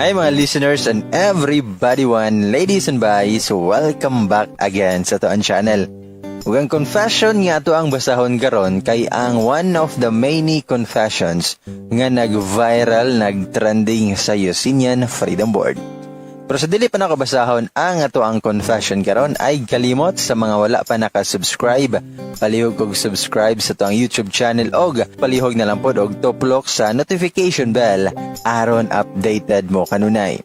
Hi mga listeners and everybody one, ladies and boys, welcome back again sa atoang channel. Ug ang confession nga ato ang basahon karon kay ang one of the many confessions nga nag-viral, nag-trending sa Yusinian Freedom Board. Pero sa dili pa nako basahon ang ato ang confession karon ay kalimot sa mga wala pa naka-subscribe. Palihog og subscribe sa atoang YouTube channel og palihog na lang pod og tuplok sa notification bell aron updated mo kanunay.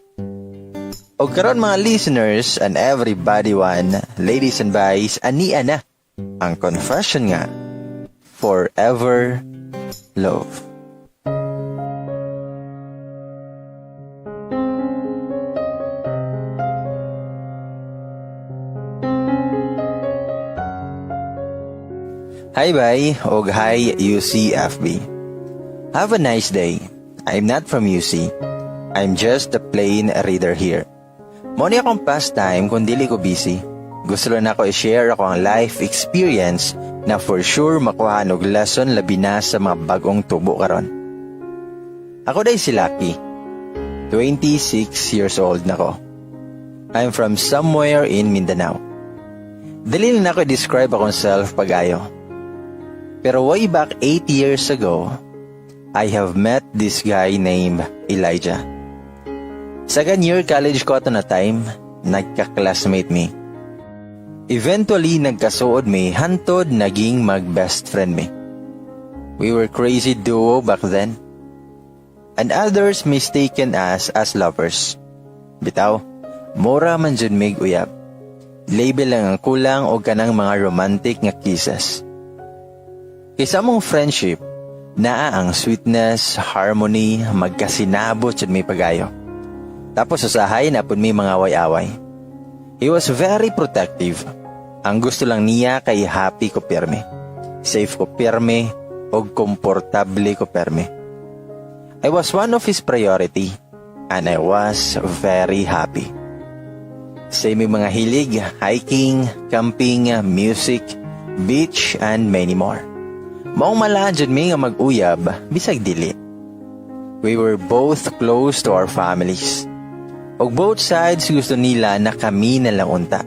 Og karon mga listeners and everybody one, ladies and boys, ania na ang confession nga Forever Love. Hi bye og hi UCFB. Have a nice day. I'm not from UC. I'm just a plain reader here. Mo ni akong pastime kung dili ko busy. Gusto lang nako i-share ako ang life experience na for sure makuha og lesson labi na sa mga bagong tubo karon. Ako day si Lucky. 26 years old na ko. I'm from somewhere in Mindanao. Dali na nako i-describe akong self pag-ayo. Pero way back 8 years ago, I have met this guy named Elijah. Second year college ko ato na time, nagka-classmate mi. Eventually, nagkasuod mi hantod naging mag-best friend mi. We were crazy duo back then. And others mistaken us as lovers. Bitaw, mura man jud mig uyab. Label lang ang kulang og kanang mga romantic nga kisses. Kay sa among friendship, naa ang sweetness, harmony, magkasinabot jud mi pagayo. Tapos usahay na pud mi mga away-away. He was very protective. Ang gusto lang niya kay happy ko pirmi. Safe ko pirmi og komportable ko pirmi. I was one of his priority and I was very happy. Same yung mga hilig, hiking, camping, music, beach, and many more. Maong malaan jud mi nga mag-uyab, bisag dili. We were both close to our families. Og both sides gusto nila na kami na lang unta.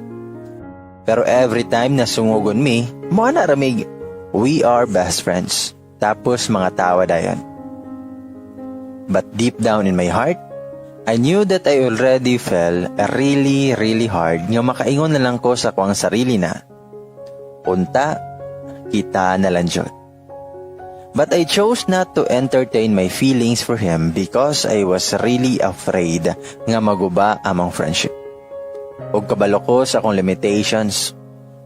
Pero every time na sungugon mi, mo na ramig, we are best friends. Tapos mga tawa dayon. But deep down in my heart, I knew that I already fell really, really hard nga makaingon na lang ko sa kuang sarili na, unta, kita na lang jud. But I chose not to entertain my feelings for him because I was really afraid nga maguba among friendship. Og kabalo ko sa akong limitations,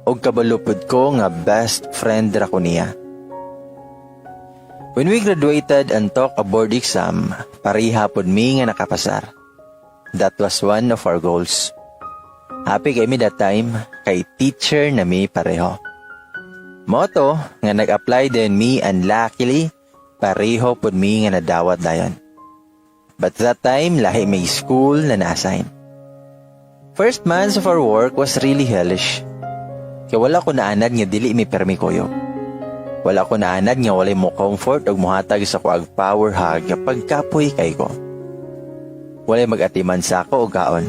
og kabalo pud ko nga best friend ra ko niya. When we graduated and took a board exam, pareha pod mi nga nakapasar. That was one of our goals. Happy kay mi that time, kay teacher na mi pareho. Moto nga nag-apply din mi and luckily, pareho pod mi nga nadawat dayon. But that time, lahi may school na na-assign. First months of our work was really hellish. Kaya wala ko naanad nga dili mi permi kuyog. Wala ko naanad nga walay mo comfort og muhatag sa ko power hug kapag kapoy kay ko. Walay mag-atiman sa ako og kaon.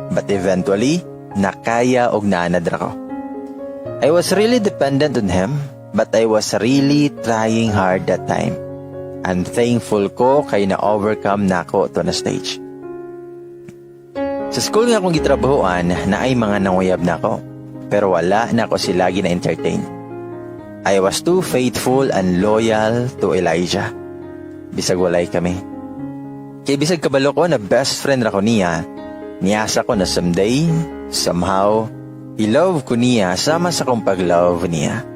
But eventually, nakaya og naanad ra ko. I was really dependent on him, but I was really trying hard that time. And thankful ko kay na-overcome nako to na stage. Sa school nga akong gitrabahoan, na ay mga nanguyab nako. Pero wala na ako sila gina-entertain. I was too faithful and loyal to Elijah. Bisag walay kami. Kay bisag kabalo ko na best friend ra ko niya, niasa ko na someday, somehow, i-love ko niya sama sa kong pag-love niya.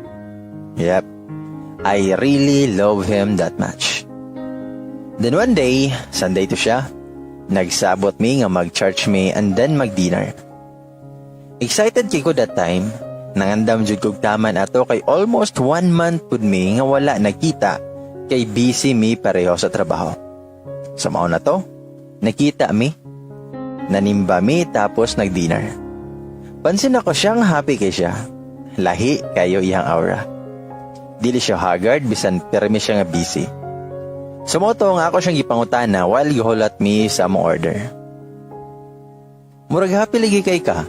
Yep, I really love him that much. Then one day, Sunday to siya, nagsabot mi nga mag-church mi and then mag-dinner. Excited kay ko that time, nangandam jud kog taman ato kay almost 1 month pud mi nga wala nagkita kay busy mi pareho sa trabaho. Sa mao na to, nakita mi, nanimba mi tapos nag-dinner. Pansin ako siyang happy kay siya. Lahi kayo iyang aura. Dili siya haggard bisan permi siya nga busy. Sumoto nga ako siyang gipangutana while gihulat mi sa among order. Murag happy lagi kay ka.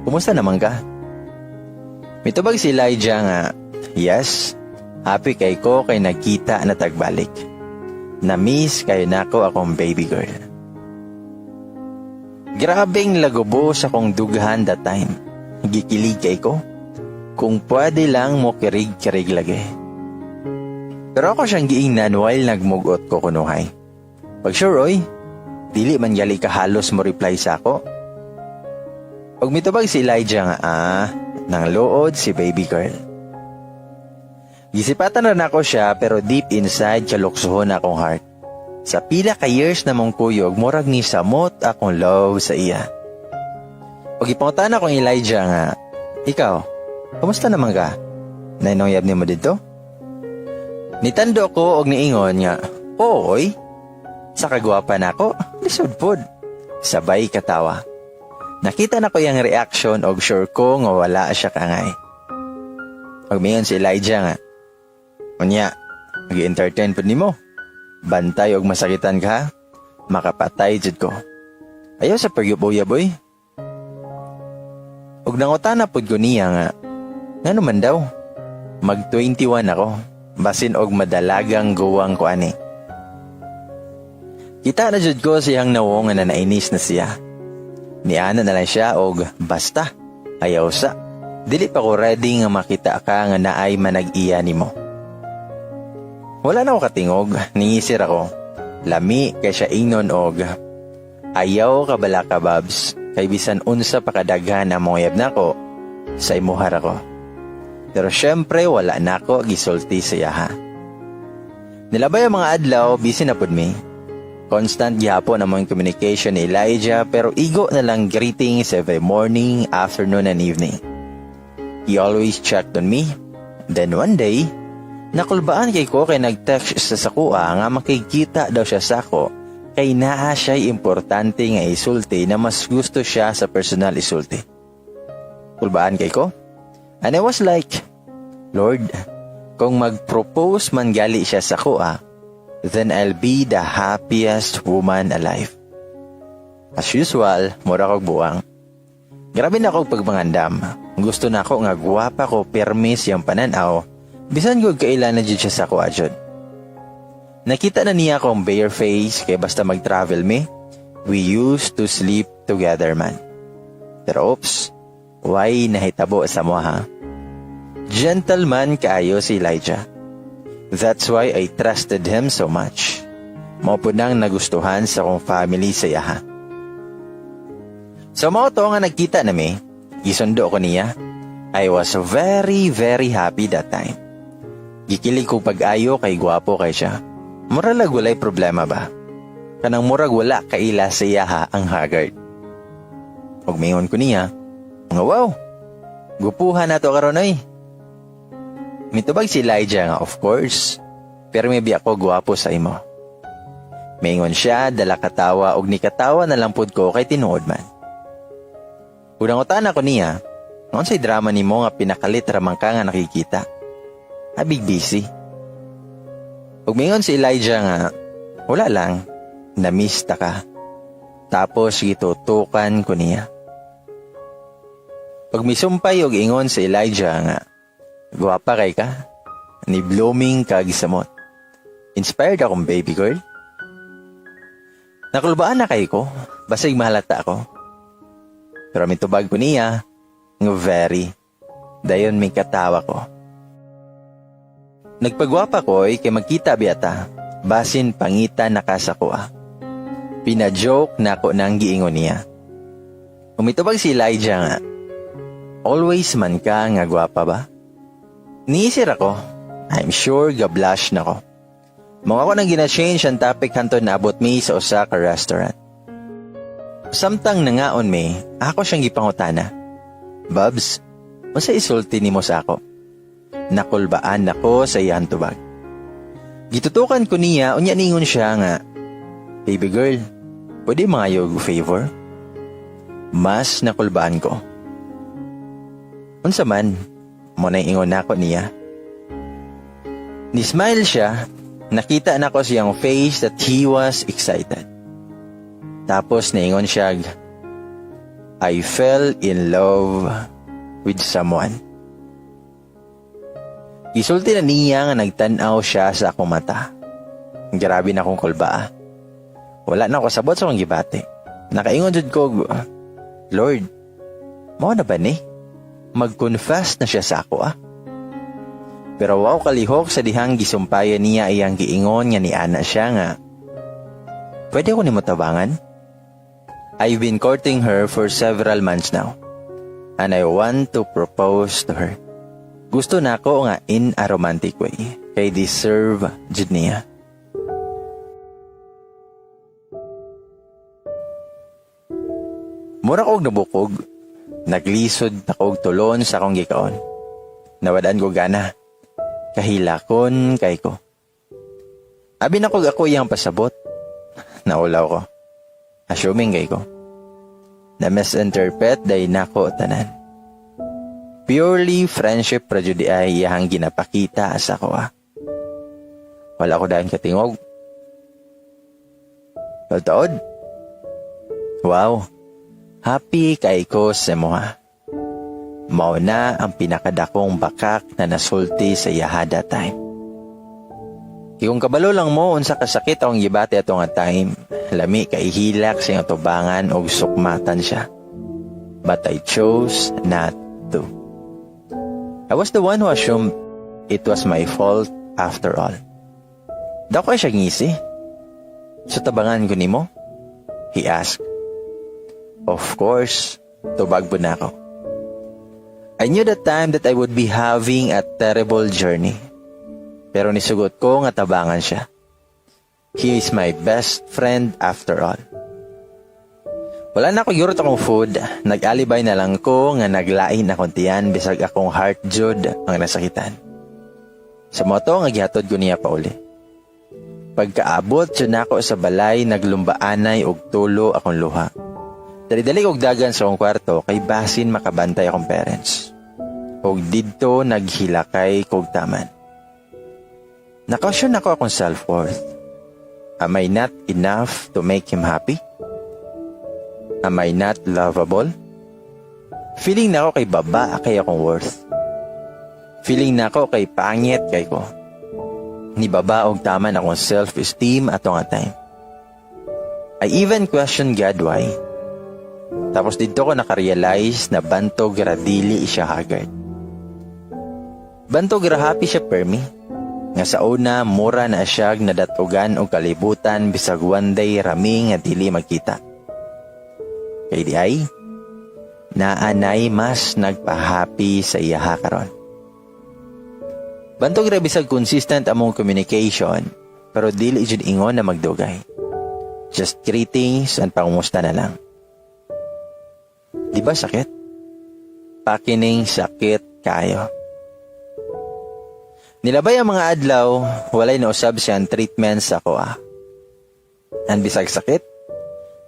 Kumusta naman ka?" Mitubag si Elijah nga, "Yes, happy kay ko kay nagkita na tagbalik. Na-miss kayo nako akong baby girl." Grabeng lagubo sa kong dughan that time. Gikilig kay ko. Kung pwede lang mo kirig-kirig lagi. Pero ako siyang giingnan while nagmugot ko kunuhay. Pag sure oy, dili man gali ka halos mo reply sa ako. Pag mitubag si Elijah nga, "Ah, nang luod si baby girl." Gisipatan na nako siya pero deep inside kaluksohon akong heart. Sa pila ka years na mong kuyog, murag ni samot akong love sa iya. Pag ipangutan akong Elijah nga, "Ikaw, kumusta naman ka? Nainong ni mo dito?" Nitando ko og niingon nga, "Oy, sa kagwapa nako, lisod pod." Sabay katawa. Nakita na ko yung reaction og sure ko nga wala siya kangay. Og miingon si Elijah nga, "Unya, mag-entertain pod nimo. Bantay og masakitan ka, makapatay jud ko. Ayaw sa pagyuboya, boy." Og nangutana pod ko niya nga, "Ngano man daw? Mag 21 ako, basin og madalagang guwang ko ani." Kita na jud ko siyang nawong nga nainis na siya. Niana na lang siya og, "Basta, ayaw sa. Dili pa ko ready nga makita ka nga naay manag-iya nimo." Wala na ako katingog, ningisir ako. Lami kay siya ingnon og, "Ayaw ka bala ka, Babs, kay bisan unsa pa kadaghan ang mga uyab nako, sa imuha ra ko." Pero syempre wala nako gisulti sa iyaha. Nilabay ang mga adlaw, busy na pud mi. Constant gihapon ang mga communication ni Elijah pero igo na lang greetings every morning, afternoon and evening. He always checked on me. Then one day, nakulbaan kay ko kay nag-text sa sakuha nga makikita daw siya sako kay naa siya'y importante nga isulti na mas gusto siya sa personal isulti. Kulbaan kay ko. And I was like, "Lord, kung mag-propose man gali siya sa kuha, then I'll be the happiest woman alive." As usual, mura kog buwang. Grabe na akong pagmangandam. Gusto na ako nga gwapa ko permi siyang pananaw. Bisan gud kailan na jud siya sa kuha jud. Nakita na niya akong bare face kay basta mag-travel me, we used to sleep together man. Pero oops, why nahitabo sa mo ha? Gentleman kaayo si Elijah. That's why I trusted him so much. Mao po nang nagustuhan sa akong family sa iyaha. So mao to nga nagkita nami, gisundo ko niya. I was very, very happy that time. Gikilig ko pag-ayo kay gwapo kay siya. Mura lag walay problema ba? Kanang murag wala kaila sa iyaha ang haggard. Og mingon ko niya, nga, "Wow, gupuhan na to karon oy." Mitubag si Elijah nga, "Of course, pero may biya ko gwapo sa imo." Mingon siya, dala katawa og nikatawa na lang pud ko kay tinuod man. Unang utan ako niya, "Unsay drama nimo nga pinakalit ramang ka nga nakikita? Habig busy." Ug mingon si Elijah nga, "Wala lang, na-miss ta ka." Tapos gitutukan ko niya. Pag misumpay og ingon si Elijah nga, "Gwapa kay ka, ni blooming kag samot. Inspired akong baby girl." Nakulbaan na kay ko, basig mahalata ako. Pero mitubag ko niya, nga, "Very." Dayon may katawa ko. Nagpagwapa ko ay kay magkita biyata, basin pangita na ka sa kuha. Pina-joke na ko nang giingon niya. Umitubag si Elijah nga, "Always man ka nga gwapa ba?" Niisir ako, I'm sure ga-blush na ko. Mga ako nang gina-change ang topic hantod naabot mi sa usa ka restaurant. Samtang nangaon mi, ako siyang gipangutana. "Babs, unsa isulti nimo sa ako?" Nakulbaan nako sa iyang tubag. Gitutukan ko niya, unya ningon siya nga, "Baby girl, pwede mangayog favor?" Mas nakulbaan ko. "Unsa man?" Mo na ingon nako niya. Ni-smile siya, nakita nako siyang face that he was excited. Tapos niingon siya, I fell in love with someone. Gisulti na niya nga nagtan-aw siya sa akong mata. Grabe na akong kulba. Wala na ako kasabot sa akong gibati. Nakaingon jud ko, "Lord, mao na ba ni? Mag-confess na siya sa ako ah." Pero wow kalihok sa dihang gisumpayan niya iyang giingon nga niana siya nga, "Pwede ko nimo tabangan? I've been courting her for several months now. And I want to propose to her. Gusto nako nga in a romantic way. Kay deserve jud niya." Mura kog nabukog. Naglisod na kog tulon sa akong gikaon. Nawad-an ko gana. Kahilakon kay ko. Abi na kog ako iyang pasabot. Naulaw ko. Assuming kay ko. Na misinterpret day nako tanan. Purely friendship ra jud ay iyang ginapakita sa ako ah. Wala ko dayon katingog. Taod. Wow. Happy kay ko sa imoha. Mao na ang pinakadakong bakak na nasulti sa iyaha that time. Kung kabalo lang mo unsa kasakit akong gibati ato nga time, lami kay hilak sa iyang tubangan og sukmatan siya. But I chose not to. I was the one who assumed it was my fault after all. Dako siya ngisi. "So tabangan ko nimo?" he asked. "Of course," tubag po nako. I knew that time that I would be having a terrible journey. Pero nisugot ko nga tabangan siya. He is my best friend after all. Wala na ako giurot akong food. Nag-alibay na lang ko nga naglain akong tiyan bisag akong heart jud ang nasakitan. Sa moto nga gihatod ko niya pauli. Pagkaabot jud nako sa balay, naglumbaanay og tulo akong luha. Dali-dali kog dagan sa akong kwarto kay basin makabantay akong parents. Og didto naghilakay kog taman. Na-question nako akong self-worth. Am I not enough to make him happy? Am I not lovable? Feeling nako kay baba kay akong worth. Feeling nako kay pangit kay ko. Nibaba og taman akong self-esteem ato nga time. I even questioned God why. Tapos didto ko nakarealize na bantog ra dili siya haggard. Bantog ra happy siya permi. Nga sa una mura na siya nadatugan og kalibutan bisag one day rami nga dili magkita. Kay di ay naanay mas nagpa-happy sa iyaha karon. Bantog ra bisag consistent among communication, pero dili jud ingon na magdugay. Just greetings and pangumusta na lang. Di ba sakit? Pakining sakit kayo. Nilabay ang mga adlaw, walay nausab siyang treatment sa ako ah. And bisag sakit,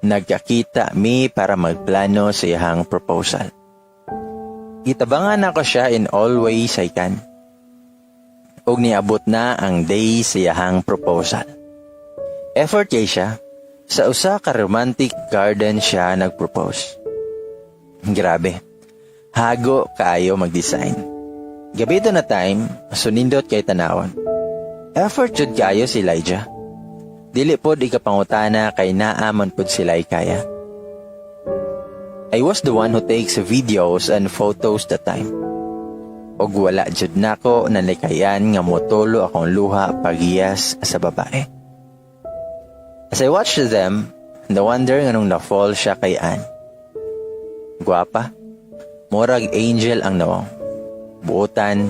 nagkakita mi para magplano sa iyang proposal. Gitabangan nako siya in all ways I can. Ug niabot na ang day sa iyang proposal. Effort kay siya, sa usa ka romantic garden siya nagpropose. Grabe. Hago kaayo mag-design. Gabi to na time, sunindot kay tanawon. Effort jud kaayo si Elijah. Dili pod ikapangutana kay naa man pod sila kaya. I was the one who takes videos and photos that time. Og wala jud nako nalikayan nga motulo akong luha pagiyas sa babae. As I watched them, no wonder nganong na-fall siya kay Ann. Gwapa. Murag angel ang nawong. Buotan,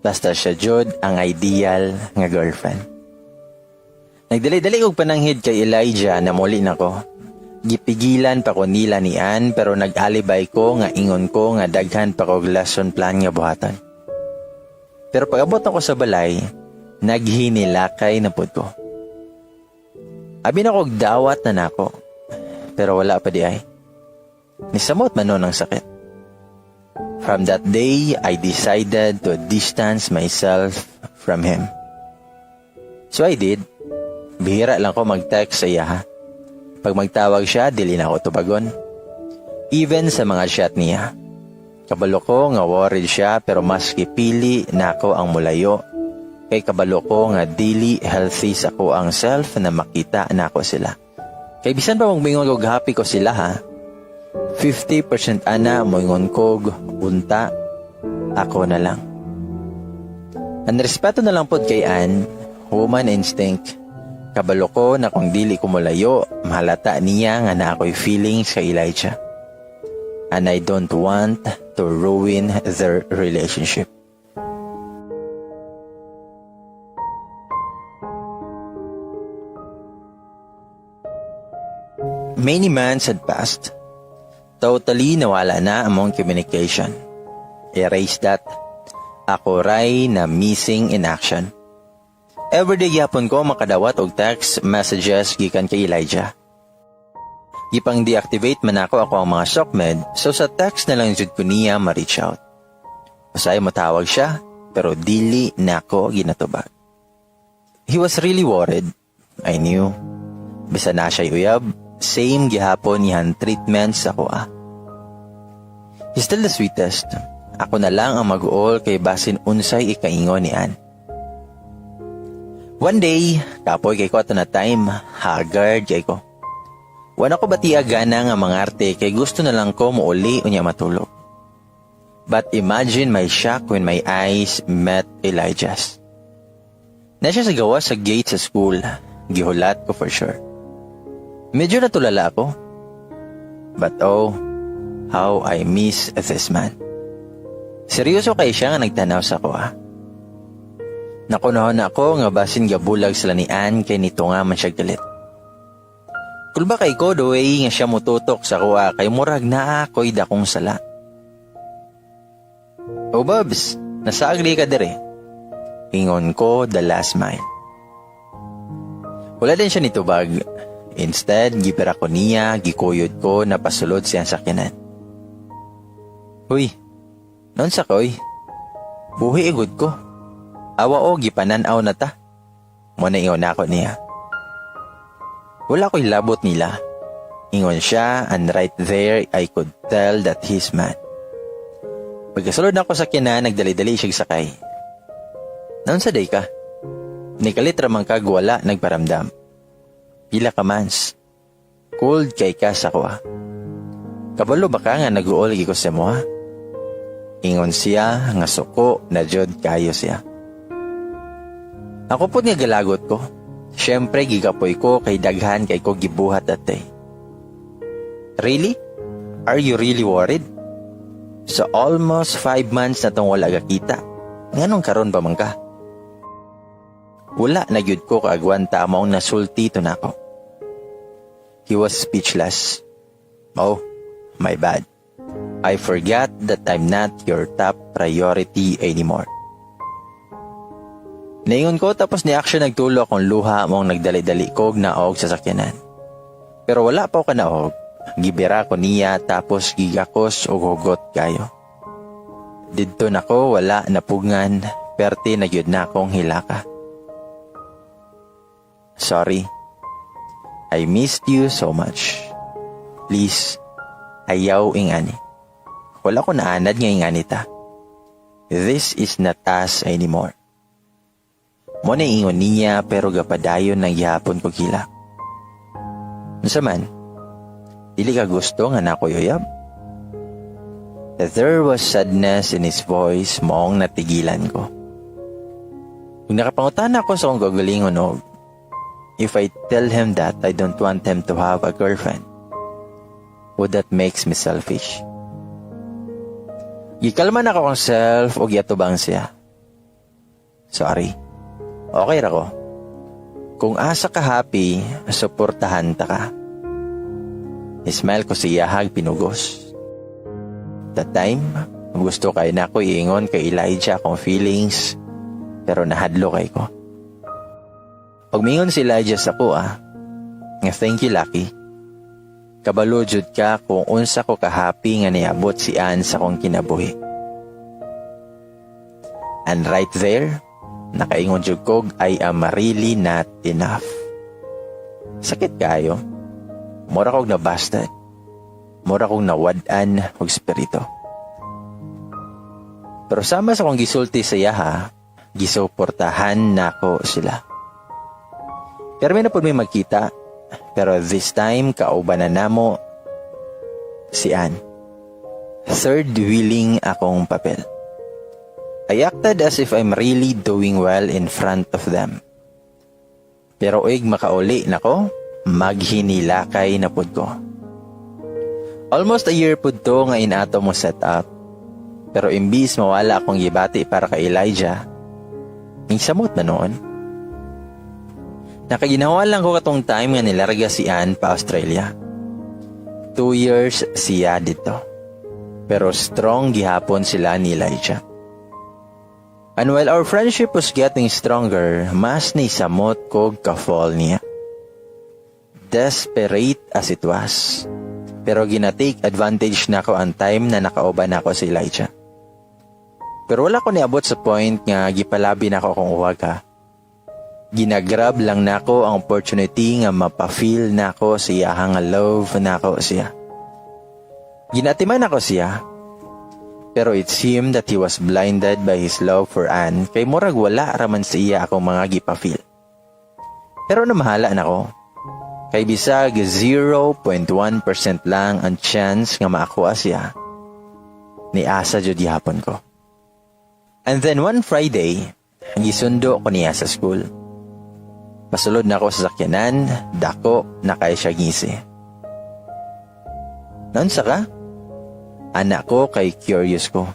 basta siya jud ang ideal nga girlfriend. Nagdali-dali og pananghid kay Elijah na muli nako. Gipigilan pa ko nila ni Ann pero nag-alibay ko nga ingon ko nga daghan pa kog lesson plan nga buhatan. Pero pag-abot ako sa balay, naghinilakay na pud ko. Abi na kog dawat na nako, pero wala pa di ay. Nisamot man nun ang sakit. From that day, I decided to distance myself from him. So I did. Bihira lang ko mag-text sa iya ha. Pag magtawag siya, dili na ako tubagon. Even sa mga chat niya. Kabalo ko nga worried siya, pero mas gipili nako ang mulayo kay kabalo ko nga dili healthy sa akoang self na makita nako sila. Kay bisan pa mong mingon og happy ko sila ha, 50% ana moingon kog unta ako na lang. Ang respeto na lang pod kay Ann, woman instinct. Kabalo ko na kung dili ko molayo, mahalata niya nga naa ko'y feelings kay Elijah. And I don't want to ruin their relationship. Many months had passed. Totally nawala na among communication. Erase that. Ako ray na missing in action. Everyday gyapon ko makadawat og text messages gikan kay Elijah. Gipang deactivate man ako akoang mga socmed, so sa text na lang jud ko niya ma-reach out. Usahay motawag siya, pero dili nako ginatubag. He was really worried. I knew. Bisan naa siya uyab, same gihapon iyang treatment sa akoa. He's still the sweetest. Ako na lang ang mag-uol kay basin unsay ikaingon ni Ann. One day, kapoy kay ko ato na time, haggard kay ko. Wala ko batiya gana nga mangarte kay gusto na lang ko muuli unya matulog. But imagine my shock when my eyes met Elijah's. Naa siya sa gawas sa gate sa school. Gihulat ko for sure. Medyo natulala ako. But oh, how I miss this man. Seryoso kay siya nga nagtanaw sa akoa. Nakunahon ako nga basin gabulag sila ni Ann kay nito nga man siya galit. Kulba kay ko the way nga siya mututok sa akoa kay murag naa ko'y dakong sala. "Oh Babs, nasaagli ka dire." Ingon ko the last smile. Wala din siya nitubag. Instead, gibira ko niya, gikuyod ko na pasulod siyang sakyanan. "Huy, naunsa ka oy? Buhi igud ko. Awa o, gipananaw na ta." Mao na ingon nako niya. "Wala ko'y labot nila." Ingon siya, and right there I could tell that he's mad. Pagkasulod nako sa sakyanan, nagdali-dali siya sakay. "Naunsa day ka? Nikalit ra man kag wala nagparamdam. Pila ka months. Cold kay ka sa akoa. Kabalo ba ka nga nag-uol ko sa imo ha?" Ingon siya nga suko na jud kayo siya. Ako po nga galagot ko. Siyempre gigapoy ko kay daghan kay ko gibuhat that day. "Really? Are you really worried? So almost 5 months na tong wala gakita. Nganong karon pa man ka?" Wala na gyud ko kaagwanta maong nasulti to nako. He was speechless. "Oh, my bad. I forgot that I'm not your top priority anymore." Naingon ko, tapos ni action nagtulo akong luha maong nagdali-dali kog naog sa sakyanan. Pero wala pa ko kanaog. Gibira ko niya tapos gigakos og hugot kayo. Didto nako wala napugngan, perti na gyud na akong hilaka. "Sorry. I missed you so much. Please, ayaw ingani. Wala ko naanad nga ingani ta. This is not us anymore." Mao na ingon niya, pero gapadayon nang gihapon ko hilak. "Unsa man? Dili ka gusto nga naa ko'y uyab?" There was sadness in his voice maong natigilan ko. Kung nakapangutana ako sa akong kaugalingon og if I tell him that I don't want him to have a girlfriend, would that makes me selfish? Gikalma nako akong self og giatubang siya. "Sorry. Okay ra ko. Kung asa ka happy, suportahan ta ka." Smile ko siya hag pinugos. That time, gusto kay nako iingon kay Elijah akong feelings, pero nahadlo kay ko. Pag mingon si Elijah sa akoa, nga "Thank you, Lucky. Kabalo jud ka kung unsa ko ka-happy nga niabot si Ann sa akong kinabuhi." And right there, nakaingon jud kog I am really not enough. Sakit kayo. Mura kog na busted. Mura kong nawad-an og espiritu. Pero sama sa akong gisulti sa iyaha, gisuportahan nako sila. Pero may na pud may magkita, pero this time kauban na namo si Ann. Third wheeling akong papel. I acted as if I'm really doing well in front of them. Pero uig makauli nako, maghinilakay na pud ko. Almost a year pud to nga inato mo set up. Pero imbis mawala akong gibati para kay Elijah, samot na noon. Nakaginawa lang ko katong time nga nilarga si Ann pa Australia. 2 years siya dito. Pero strong gihapon sila ni Elijah. And while our friendship was getting stronger, mas ni samot kog ka-fall niya. Desperate as it was. Pero gina-take advantage nako ang time na nakauban nako si Elijah. Pero wala ko niabot sa point nga gipalabi nako akong uwag ha. Ginagrab lang nako ang opportunity nga mapa-feel nako siya nga love nako siya. Ginatiman ako siya. Pero it seemed that he was blinded by his love for Anne kay murag wala raman sa iya akong mga gipa-feel. Pero namahala nako. Kay bisag 0.1% lang ang chance nga maakuha siya. Niasa jud gihapon ko. And then one Friday, gisundo ko niya sa school. Pasulod na ako sa sakyanan, dako na kay siya ngisi. "Naunsa ka?" ana ko kay curious ko.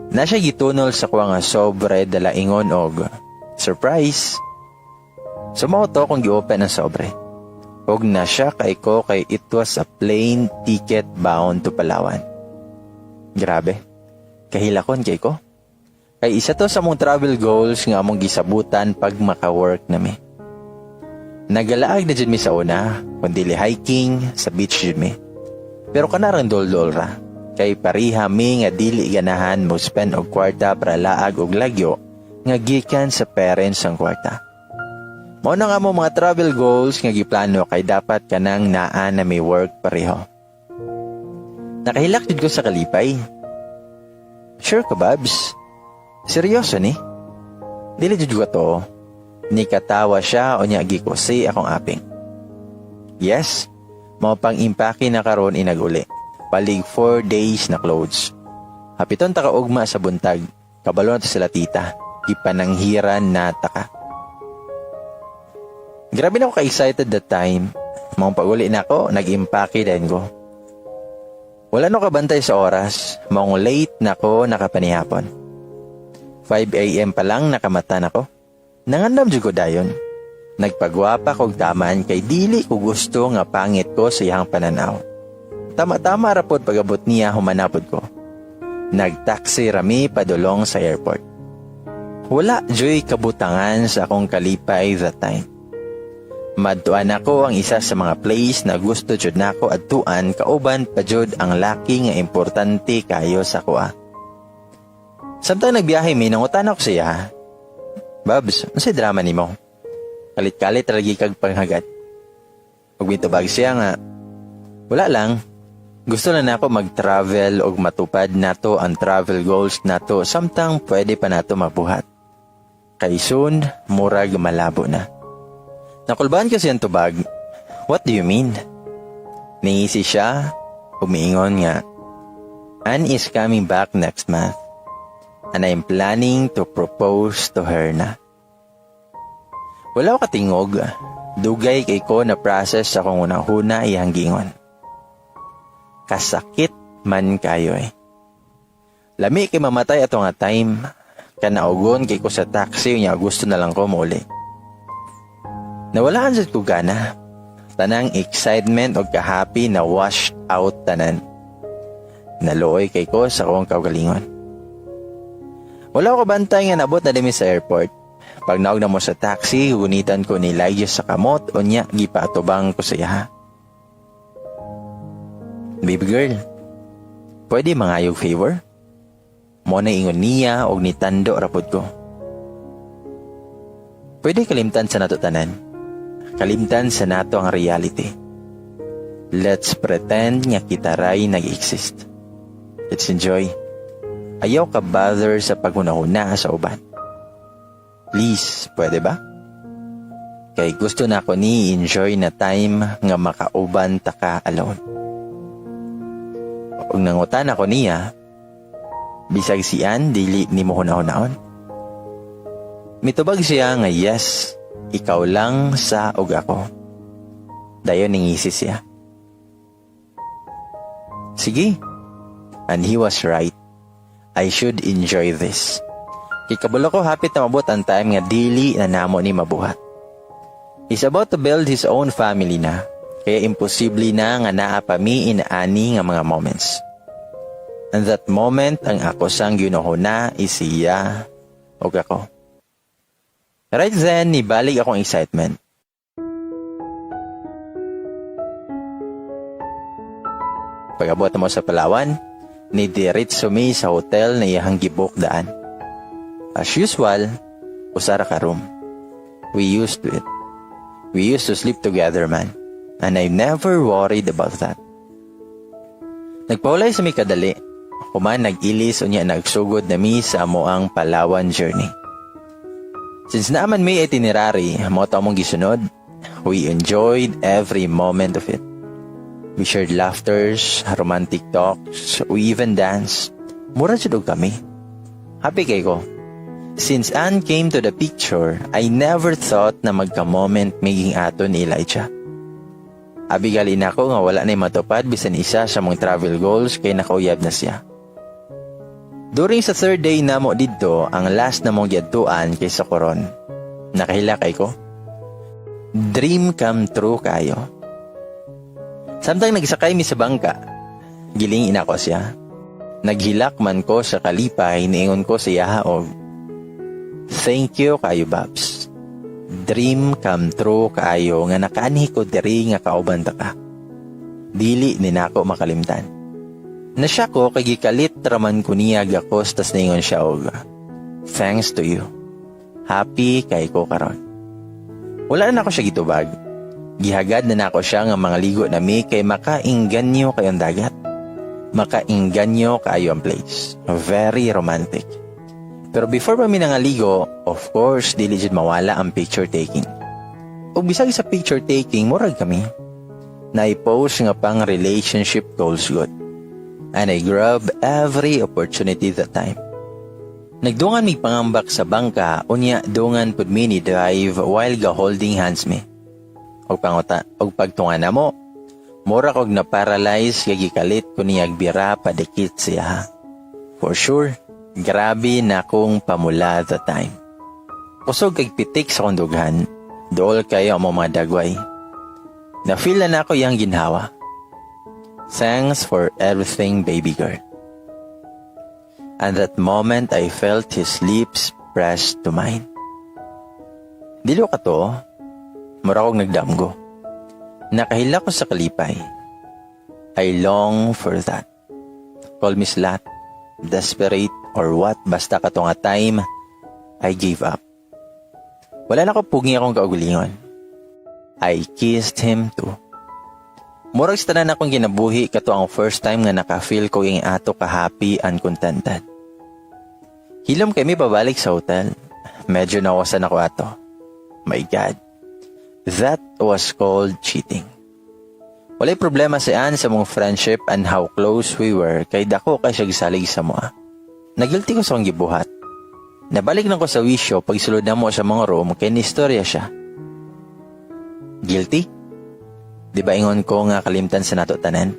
Na siya gitunol sa kuha nga sobre dala ingon og, "Surprise!" So mao to kung gi-open ang sobre. Og na siya kay ko kay it was a plane ticket bound to Palawan. Grabe. Kahilakon kay ko. Kay isa to sa among travel goals nga among gisabutan pag maka-work nami. Nagalaag na jud mi sa una, kun dili hiking, sa beach jud mi. Pero kanarang dol-dol ra. Kay pariha mi nga dili ganahan mo spend og kwarta para laag og lagyo nga gikan sa parents ang kwarta. Mao na nga mo mga travel goals nga giplano kay dapat kanang naa na may work pareho. Nakahilak jud ko sa kalipay. "Sure ka, Babs? Seryoso ni? Dili jud ko to." Ni katawa siya o niya gikusi akong aping. "Yes, mao pang impake na karon inaguli. Palig 4 days na clothes. Hapiton ta ka ugma sa buntag. Kabalo na to sila tita. Gipananghiran na ta ka." Grabe na ako ka-excited that time. Maong pag-uli na ako, nag-impake din ko. Wala no kabantay sa oras. Maong late na ko nakapanihapon. 5 a.m. pa lang nakamata na ko. Nangandam jud ko dayon. Nagpagwapa kog taman kay dili ko gusto nga pangit ko sa iyang pananaw. Tama-tama ra pod pag-abot niya, humanapod ko. Nagtaxi rami padulong sa airport. Wala juy kabutangan sa akong kalipay that time. Madtuan ako ang isa sa mga place na gusto jud nako adtuan kauban pa jud ang laki nga importante kayo sa kuha. Samtang nagbiyahe mi, nangutan ako siya. "Babs, unsay drama nimo? Kalit-kalit lagi kag panghagad." Ug mitubag siya nga, "Wala lang. Gusto na nako mag-travel og matupad nato ang travel goals nato samtang pwede pa nato mabuhat. Kay soon, murag malabo na." Nakulbaan kasi ang tubag. "What do you mean?" Ningisi siya, umiingon nga, "Anne is coming back next month. And I'm planning to propose to her na." Wala ko katingog. Dugay kay ko na process sa akong unang huna iyang gingon. Kasakit man kayo eh. Lami kay mamatay ato nga time. Kanaugon kay ko sa taxi niya, gusto na lang ko mauli. Nawalaan sad ko gana. Tanang excitement og kahappy na washed out tanan. Naluoy kay ko sa akong kaugalingon. Wala ko bantay nga nabot na dimi sa airport. Pag naog na mo sa taxi, gunitan ko ni Elijah sa kamot o niya gipaatubang ko sa iya. "Baby girl, pwede mangayog favor?" Mo na ingon niya og nitando rapod ko. "Pwede kalimtan sa nato tanan. Kalimtan sa nato ang reality. Let's pretend nga kita ray nag-exist. Let's enjoy. Ayaw ka bother sa paghunahuna sa uban. Please, pwede ba? Kay gusto na ko ni enjoy na time nga makauban ta ka alone." Ug nangutan ako niya, "Bisag si Ann dili nimo hunahunaon?" Mitubag siya nga yes, ikaw lang sa ug ako. Dayon ningisi siya. Sige. And he was right. I should enjoy this. Kay kabalo ko hapit na mabot ang time nga dili na namo ni mabuhat. He's about to build his own family na. Kaya imposible na nga naa pa mi inaani nga mga moments. And that moment, ang ako sang ginuhuna is siya ug ako. Right then, nibalik akong excitement. Pag-abot mo sa Palawan, ni diretso mi sa hotel na iyahang gi-book daan. As usual, usa ra ka room. We used to it. We used to sleep together, man. And I never worried about that. Nagpahulay sa mi kadali. Human nag-ilis, unya nagsugod na mi sa amoang Palawan journey. Since naa man may itinerary, mao to among gisunod, we enjoyed every moment of it. We shared laughters, romantic talks, we even danced. Mura jud og kami. Happy kay ko. Since Anne came to the picture, I never thought na magka-moment maging ato ni Elijah. Abi gali nako nga wala na matupad bisan isa sa mong travel goals kay nakauyab na siya. During sa third day namo didto, ang last na mong giadtuan kay sa Coron. Nakahilak kay ko. Dream come true kayo. Samtang nagsakay mi sa bangka, giling ina ko siya. Naghilak man ko sa kalipay, niingon ko sa iyaha og, "Thank you kayo, Babs. Dream come true kaayo nga nakaanhi ko diri nga kauban ta ka. Dili ni nako makalimtan." Nasya ko kay gikalit raman ko niya gakos, tas ningon siya og, "Thanks to you. Happy kay ko karon." Wala na nako siya gitubag. Gihagad na nako siya nga mga ligo na mi kay makainganyo kayong dagat. Makainganyo kaayo ang place. Very romantic. Pero before pa mi nangaligo, of course, dili jud mawala ang picture taking. Ug bisag sa picture taking, murag kami. Na-post nga pang relationship goals good. And I grab every opportunity that time. Nagdungan mi pangambak sa bangka, unya dungan pud mi ni drive while ga holding hands mi. Og panguta, og pagtunga namo, mura kog na paralyze kay gikalit ko niyag bira padikit siya. For sure, grabe na kong pamula that time. Kusog kag pitik sa kong dughan, dool kayo ang mga dagway. Na-feel na nako yang ginhawa. Thanks for everything, baby girl. And that moment, I felt his lips pressed to mine. Dili ka to, mura kong nagdamgo. Nakahila ko sa kalipay. I long for that. Call me slut, desperate, or what, basta kato nga time, I gave up. Wala na ko pugi akong kaugalingon. I kissed him too. Murag sa tanan akong ginabuhi, kato ang first time nga naka-feel ko yung ato ka happy and contented. Hilom kami pabalik sa hotel. Medyo nawasan ako ato. My God. That was called cheating. Walay problema si Ann sa mong friendship and how close we were kay dako kay siya gisalig sa moa. Nagilty ko sa akong gibuhat. Nabalik na ko sa wisyo pagsulod na mo sa mga room kay nistorya siya. Guilty? Di ba ingon ko nga kalimtan sa nato tanan?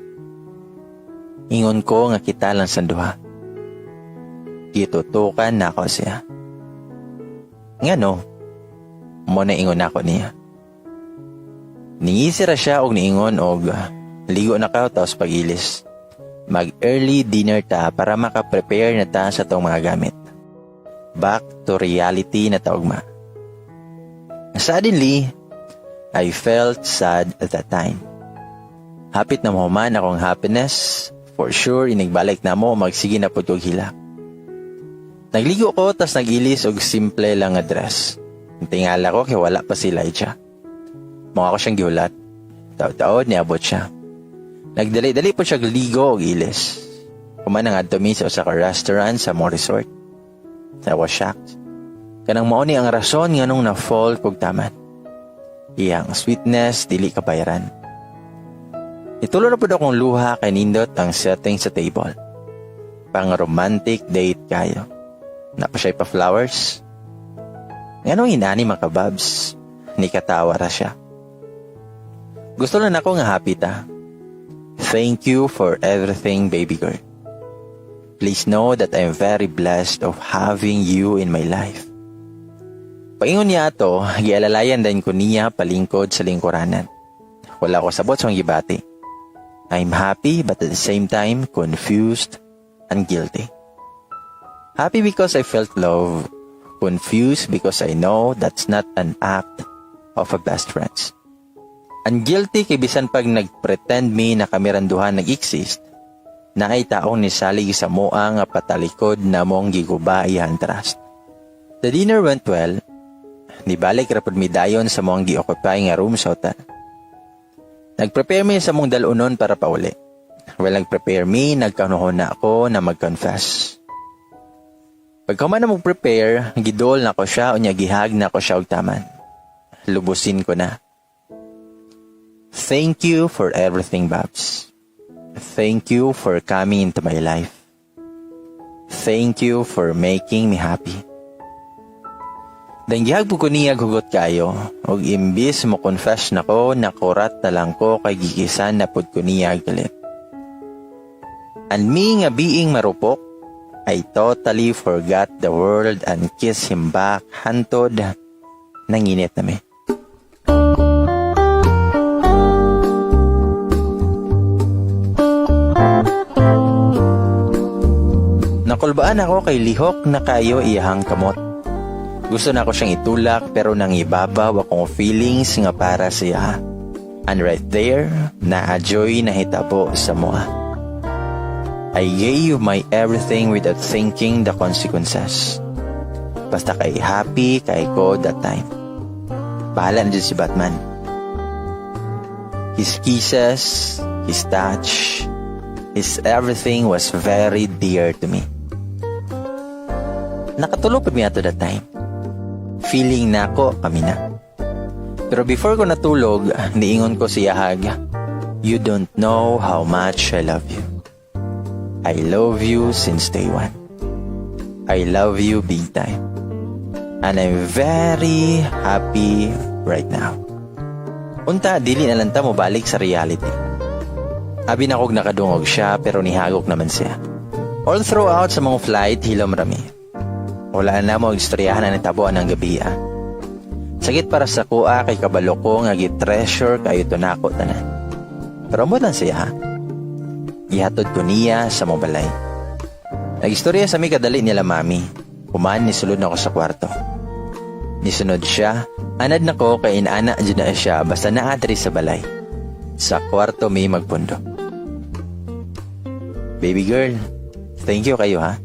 Ingon ko nga kita lang sa duha. Gitutukan na ako siya. Nga no, mo na ingon ako niya. Ningisi ra siya og niingon og, "Ligo na ka tapos pag-ilis. Mag-early dinner ta para maka-prepare na ta sa tong mga gamit. Back to reality na ta ugma." Suddenly, I felt sad at that time. Hapit na mahuman akong happiness, for sure inigbalik na mo magsige na pud kog hilak. Nagligo ko tas nagilis og simple lang nga dress. Tingala ko kay wala pa si Elijah. Mga ako siyang gihulat. Taod-taod niabot siya. Nagdali-dali po siya ligo og ilis. Human ngadto mi sa usa ka restaurant sa among resort. I was shocked. Kanang mao ni ang rason nganong na-fall kog taman. Iyang sweetness dili kabayaran. Nitulo na pud akong luha kay nindot ang setting sa table. Pang romantic date kayo. Naa pa siya pa flowers. Nganong inani, mga kababs? Ni katawa ra siya. Gusto lang ako nga happy ta. Thank you for everything, baby girl. Please know that I'm very blessed of having you in my life. Paingon niya ato, gialalayan din ko niya palingkod sa lingkuranan. Wala ko sabot sa gibati. I'm happy but at the same time confused and guilty. Happy because I felt love. Confused because I know that's not an act of a best friends. And guilty kay bisan pag nagpretend mi na kami rang duha nag-exist, naay taong nisalig sa amoa nga patalikod na mong giguba iyang trust. The dinner went well. Nibalik ra pud mi dayon sa among gi-occupy nga room sa hotel. Nag-prepare mi sa among dal-unon para pauli. While nag-prepare mi, nagkanuhon na ako na mag-confess. Pagkahuman na mag-prepare, gidol na ko siya unya gi-hug na ko siya og taman. Lubusin ko na. Thank you for everything, Babs. Thank you for coming into my life. Thank you for making me happy. Then gi-hug ko niya hugot kayo, ug imbis mo confess na ko, nakurat na lang ko kay gi-kiss-an na pud ko niya galit. And me nga being marupok, I totally forgot the world and kiss him back hantod nanginit na mi. Nakulbaan ako kay lihok na kayo iyahang kamot. Gusto na ako siyang itulak pero nangibabaw akong feelings nga para siya. And right there, naa juy nahitabo sa amoa. I gave my everything without thinking the consequences. Basta kay happy kay ko that time. Bahala na dyan si Batman. His kisses, his touch, his everything was very dear to me. Nakatulog pa mi ato that time. Feeling na ako kami na. Pero before ko natulog, niingon ko sa iyahag, "You don't know how much I love you. I love you since day one. I love you big time. And I'm very happy right now." Unta, dili na lang ta mo balik sa reality. Abi na kog nakadungog siya pero nihagok naman siya. All throughout sa mga flight, hilom rami. Wala na mo istoryahan na nitabo ang gabi ah. Sakit para sa kuha kay kabalo ko nga gi-treasure kayo to nako tanan. Pero mo lang siya ha. Ihatod ko niya sa mo balay. Nag-istorya sa mi kadali nila mami. Human ni sulod na ako sa kwarto. Nisunod siya, anad na ko kay inana jud na siya basta naa diri sa balay. Sa kwarto mi magpundo. "Baby girl, thank you kayo ha."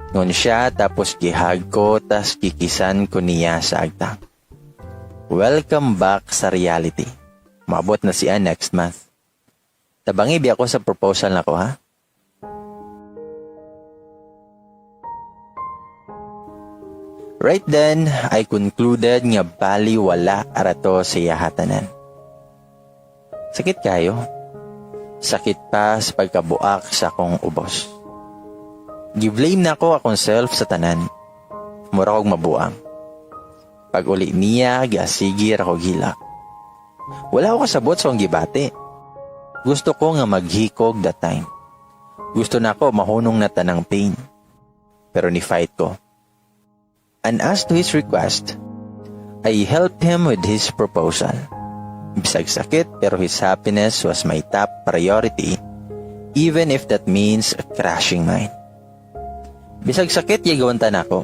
Ngon siya tapos gi-hug ko tas gi-kiss-an ko niya sa agtang. Welcome back sa reality. Maabot na siya next month. Tabangi biya ako sa proposal nako ha. Right then, I concluded nga bali wala arato sa iyahatanan. Sakit kayo. Sakit pa sa pagkabuak sa akong ubos. Gi-blame na ko akong self sa tanan. Mura kog mabuang. Pag uli niya, giasigi ra ko gilak. Wala ko kasabot sa akong gibati. Gusto ko nga maghikog that time. Gusto na ko mahunong na tanang pain. Pero ni fight ko. And as to his request, I helped him with his proposal. Bisag sakit pero his happiness was my top priority, even if that means crashing mine. Bisag sakit, yagawanta na ako.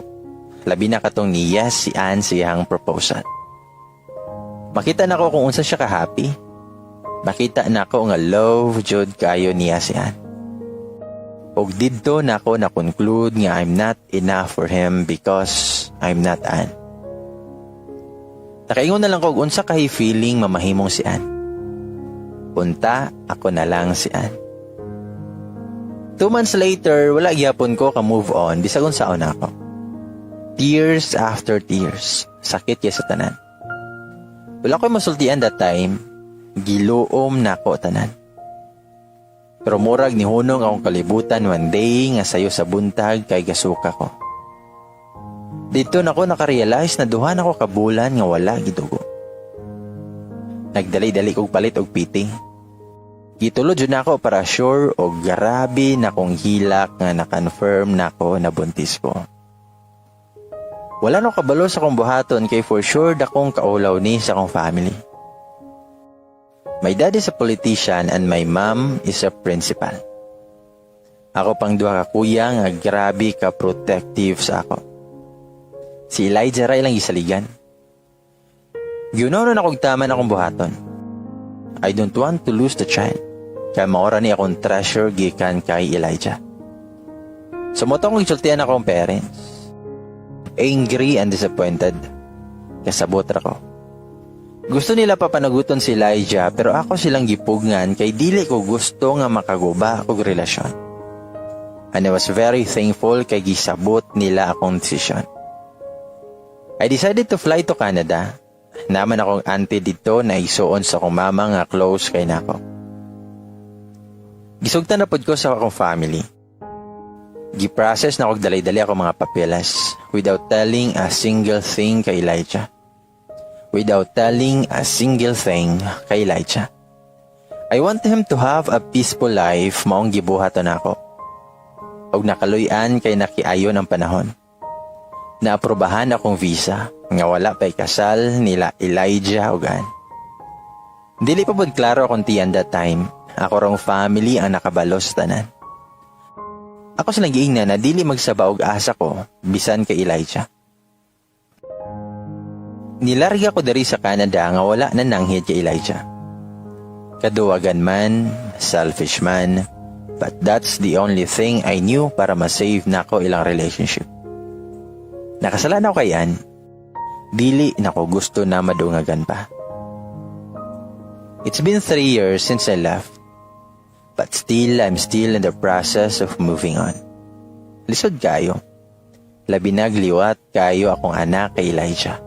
Labi na katong niya si Ann siyang proposal. Makita na ko kung unsa siya ka-happy. Makita na ko nga love jud kayo niya si Ann. Og didto na ako na-conclude nga I'm not enough for him because I'm not Ann. Nakaingon na lang ko og unsa kay feeling mamahimong si Ann. Unta ako na lang si Ann. 2 months later, wala gyapon ko ka-move on bisag unsaon ako. Tears after tears. Sakit kay sa tanan. Wala ko'y masultian that time. Giluom nako tanan. Pero murag nihunong akong kalibutan one day nga sayo sa buntag kay gasuka ko. Didto nako nakarealize na 2 na ko kabulan nga wala gidugo. Nagdali-dali kog palit og fitting. Gitulod jud nako para sure, og grabe na kong hilak nga na-confirm nako na buntis ko. Wala no kabalo sa akong buhaton kay for sure dakong kaulaw ni sa akong family. My dad is a politician and my mom is a principal. Ako pang duha ka kuya nga grabe ka protective sa ako. Si Elijah ra ilang gisaligan. Giunonon akong taman akong buhaton. I don't want to lose the child. Kaya maora ni akong treasure gikan kay Elijah. So mao tong gisultian akong parents. Angry and disappointed. Kasabot ra ko. Gusto nila papanaguton si Elijah, pero ako silang gipugngan kay dili ko gusto nga makaguba og relasyon. And I was very thankful kay gisabot nila akong desisyon. I decided to fly to Canada. Naa man akong auntie didto na igsuon sa akong mama nga close kay nako. Gisugtan na pod ko sa akong family. Gi-process na kog dali-dali ako mga papeles without telling a single thing kay Elijah. Without telling a single thing kay Elijah. I want him to have a peaceful life, maong gibuhaton nako. Og nakaluy-an kay nakiayon ang panahon. Naaprobahan akong visa nga wala pa'y kasal nila Elijah ug Ann. Dili pa pud klaro akong tiyan that time. Ako rong family ang nakabalo sa tanan. Ako silang giingnan na dili magsaba og asa ko bisan kay Elijah. Nilarga ko diri sa Canada nga wala na nanghid kay Elijah. Kaduwagan man, selfish man, but that's the only thing I knew para ma-save nako ilang relationship. Nakasala na ako kay Ann. Dili nako gusto na madungagan pa. It's been 3 years since I left. But still, I'm still in the process of moving on. Lisod kayo. Labi nag liwat kayo akong anak kay Elijah.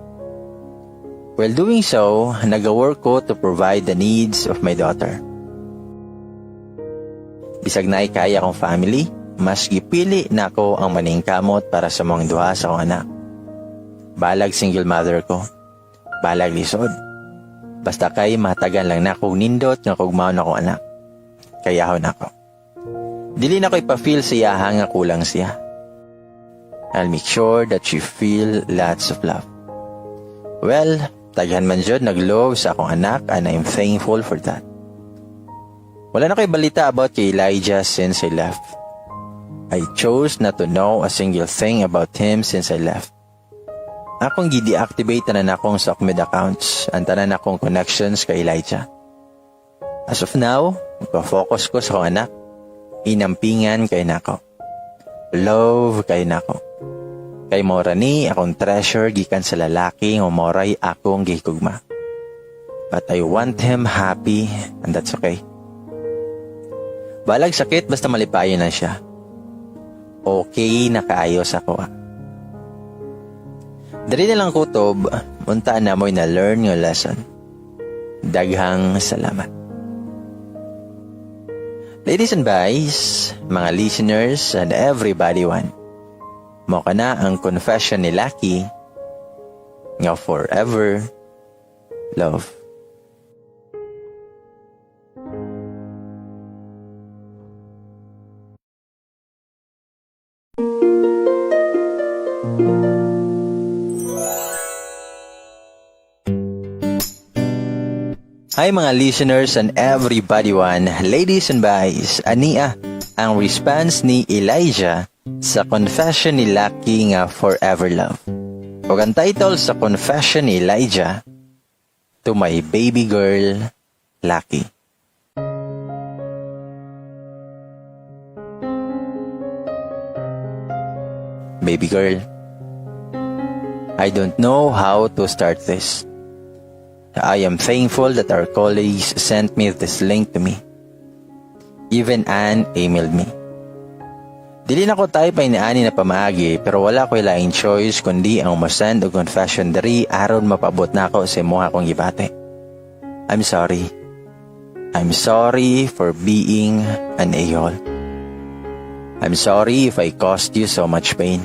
While doing so, nag-work ko to provide the needs of my daughter. Bisag naay kaya akong family, mas gipili nako ang maningkamot para sa mga duha sa akong anak. Balag single mother ko. Balag lisod. Basta kay mahatagan lang nako nindot nga kugmaon akong anak. Kayahon ako. Dili na ko ipa-feel sa iyaha nga kulang siya. I'll make sure that she feel lots of love. Well, daghan man jud nag-love sa akong anak and I'm thankful for that. Wala na ko'y balita about kay Elijah since I left. I chose not to know a single thing about him since I left. Akong gi-deactivate tanan akong SOCMED accounts and tanan akong connections kay Elijah. As of now, magpa-focus ko sa akong anak. Inampingan kay nako. Love kay nako. Kay mora ni akong treasure gikan sa lalaki nga moray akong gihigugma. But I want him happy and that's okay. Balag sakit, basta malipayon na siya. Okay na kaayo sa ako. Diri na lang kutob, unta na mo'y na-learn nga lesson. Daghang salamat. Ladies and boys, mga listeners and everybody one. Mao kana ang confession ni Lucky nga forever love. Hi mga listeners and everybody one, ladies and boys, ania ang response ni Elijah sa confession ni Lucky nga Forever Love. Ug ang title sa confession ni Elijah, "To My Baby Girl, Lucky." Baby girl, I don't know how to start this. I am thankful that our colleagues sent me this link to me. Even Anne emailed me. Dili na ko type ay niani na pamaagi, pero wala ko'y laing choice kundi ang mosend og confession diri aron mapabot nako sa imuha akong gibati. I'm sorry. I'm sorry for being an a-hole. I'm sorry if I caused you so much pain.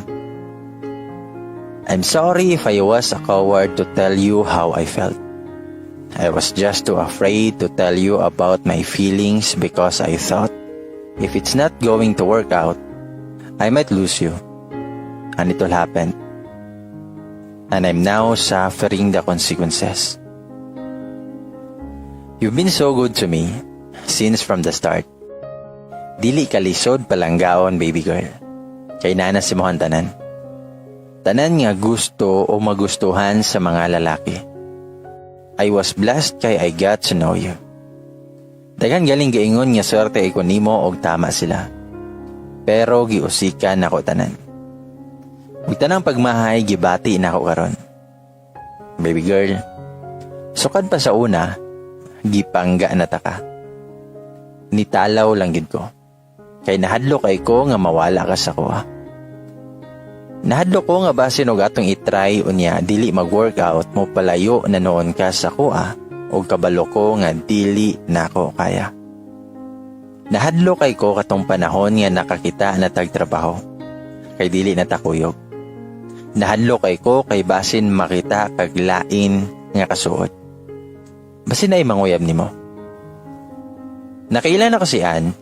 I'm sorry if I was a coward to tell you how I felt. I was just too afraid to tell you about my feelings because I thought if it's not going to work out, I might lose you. And it will happen. And I'm now suffering the consequences. You've been so good to me since from the start. Dili ka lisod palanggaon, baby girl. Kay naa na sa imohang tanan. Tanan nga gusto o magustuhan sa mga lalaki. I was blessed kay I got to know you. Daghan galing gaingon nga swerte ko nimo og tama sila. Pero giusikan nako tanan. Ug tanang pagmahay gibati nako karon. Baby girl, sukad pa sa una, gipangga na ta ka. Nitalaw lang gid ko. Kay nahadlok kay ko nga mawala ka sa akoa. Nahadlok ko nga basin og atong i-try unya dili mag-workout, mo palayo na noon ka sa akoa og kabalo ko nga dili nako kaya. Nahadlok kay ko katong panahon nga nakakita na tag trabaho kay dili na ta kuyog. Nahadlok kay ko kay basin makita kag lain nga kasuod. Basin ay manguyab nimo. Nakaila na ko si Ann,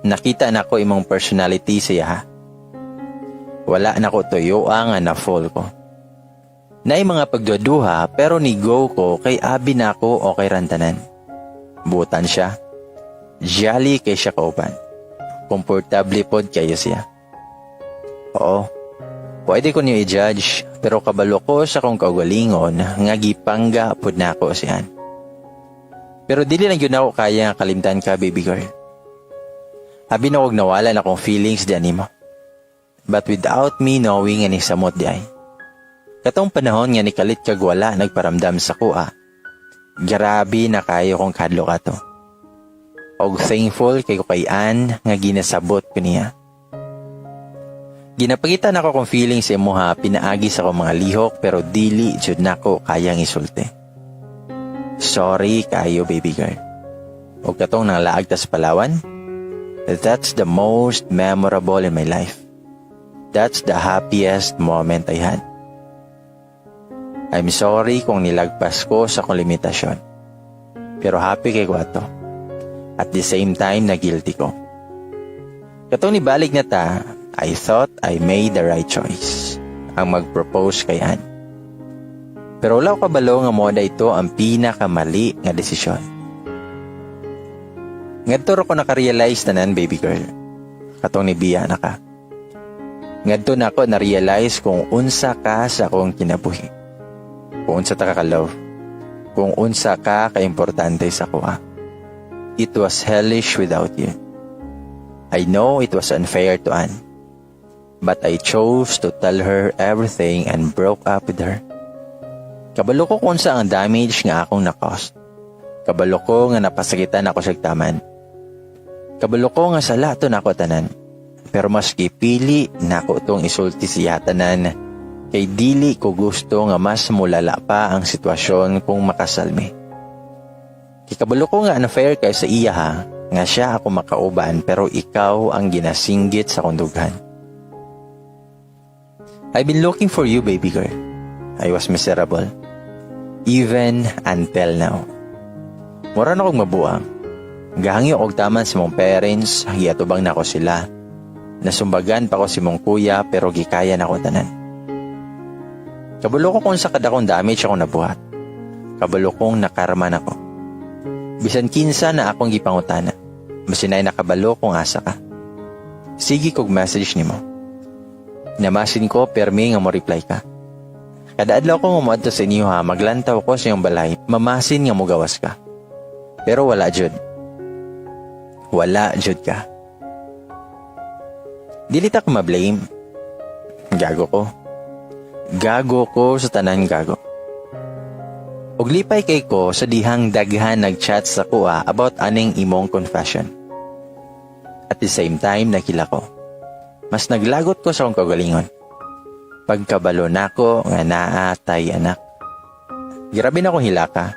nakita na ko imong personality siya. Wala na ko tuyo nga na-fall ko. Naay mga pagduduha, pero ni go ko kay abi nako okay ran tanan. Butan siya. Jolly kay siya kauban. Komportable pod kayo siya. Oo. Pwede ko niyo i-judge, pero kabalo ko sa akong kaugalingon nga gipangga pod nako siyan. Pero dili lang gyud nako kaya nga kalimtan ka, baby girl. Abi na og nawala na akong feelings di nimo. But without me knowing nga nisamot di ay. Katong panahon nga nikalit kag wala nagparamdam sa akoa. Grabe na kayo kong kadlok ato. Og thankful kay ko kay Ann nga ginasabot ko niya. Ginapakita nako kong feelings sa imuha pinaagi sa akong mga lihok, pero dili jud nako kayang isulti. Sorry kayo, baby girl. Og katong nanglaag ta sa Palawan, that's the most memorable in my life. That's the happiest moment I had. I'm sorry kung nilagpas ko sa akong limitasyon. Pero happy kay ko ato. At the same time, na guilty ko. Katong nibalik na ta, I thought I made the right choice. Ang mag-propose kay Ann. Pero wala ko kabalo nga mao ito ang pinakamali nga desisyon. Ngadto ra ko naka-realize tanan, baby girl. Katong nibiya na ka. Ngadto na ako na-realize kung unsa ka sa akong kinabuhi. Kung unsa ta ka ka-love. Kung unsa ka ka-importante sa akoa. It was hellish without you. I know it was unfair to Anne. But I chose to tell her everything and broke up with her. Kabalo ko kung unsa ang damage nga akong na-cause. Kabalo ko nga napasakitan ako sa taman. Kabalo ko nga sala to nako tanan. Pero mas gipili nako tong isulti siya tanan kay dili ko gusto nga mas mulala pa ang sitwasyon kung makasal mi. Kay kabalo ko nga unfair kay sa iya ha, nga siya ako makauban pero ikaw ang ginasinggit sa akong dughan. I've been looking for you, baby girl. I was miserable. Even until now. Mura na kong mabuang. Gahangyo og taman sa mong parents, giatubang nako sila. Nasumbagan pa ko sa mong kuya, pero gikaya nako tanan. Kabalo ko kung unsa kadakong damage ako nabuhat. Kabalo kong nakarma nako. Bisan kinsa na akong gipangutana. Basin ay nakabalo kung asa ka. Sige kog message nimo. Namasin ko permi nga mo reply ka. Kada adlaw ko nga moadto sa inyo ha, maglantaw ko sa iyong balay, mamasin nga mogawas ka. Pero wala jud. Wala jud ka. Dili ta ko ma-blame. Gago ko. Gago ko sa tanan gago. Og lipay kay ko sa dihang daghan nag-chat sa akoa about aning imong confession. At the same time, nakila ko. Mas naglagot ko sa akong kaugalingon. Pagkabalo nako nga naa tay anak. Grabe na akong hilaka.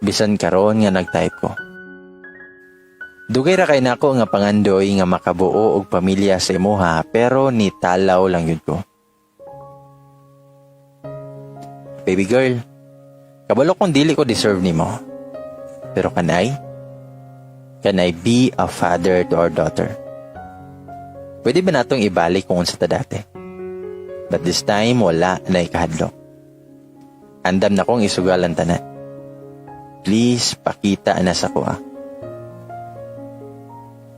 Bisan karon nga nag-type ko. Dugay ra kay nako nga pangandoy nga makabuo og pamilya sa imuha, pero nitalaw lang yun ko. Baby girl, kabalo kong dili ko deserve nimo. Pero can I be a father to our daughter? Pwede ba natong ibalik kung unsa ta dati? But this time, wala na ikahadlok. Andam na kong isugal ang tanan. Please, pakita na sa akoa.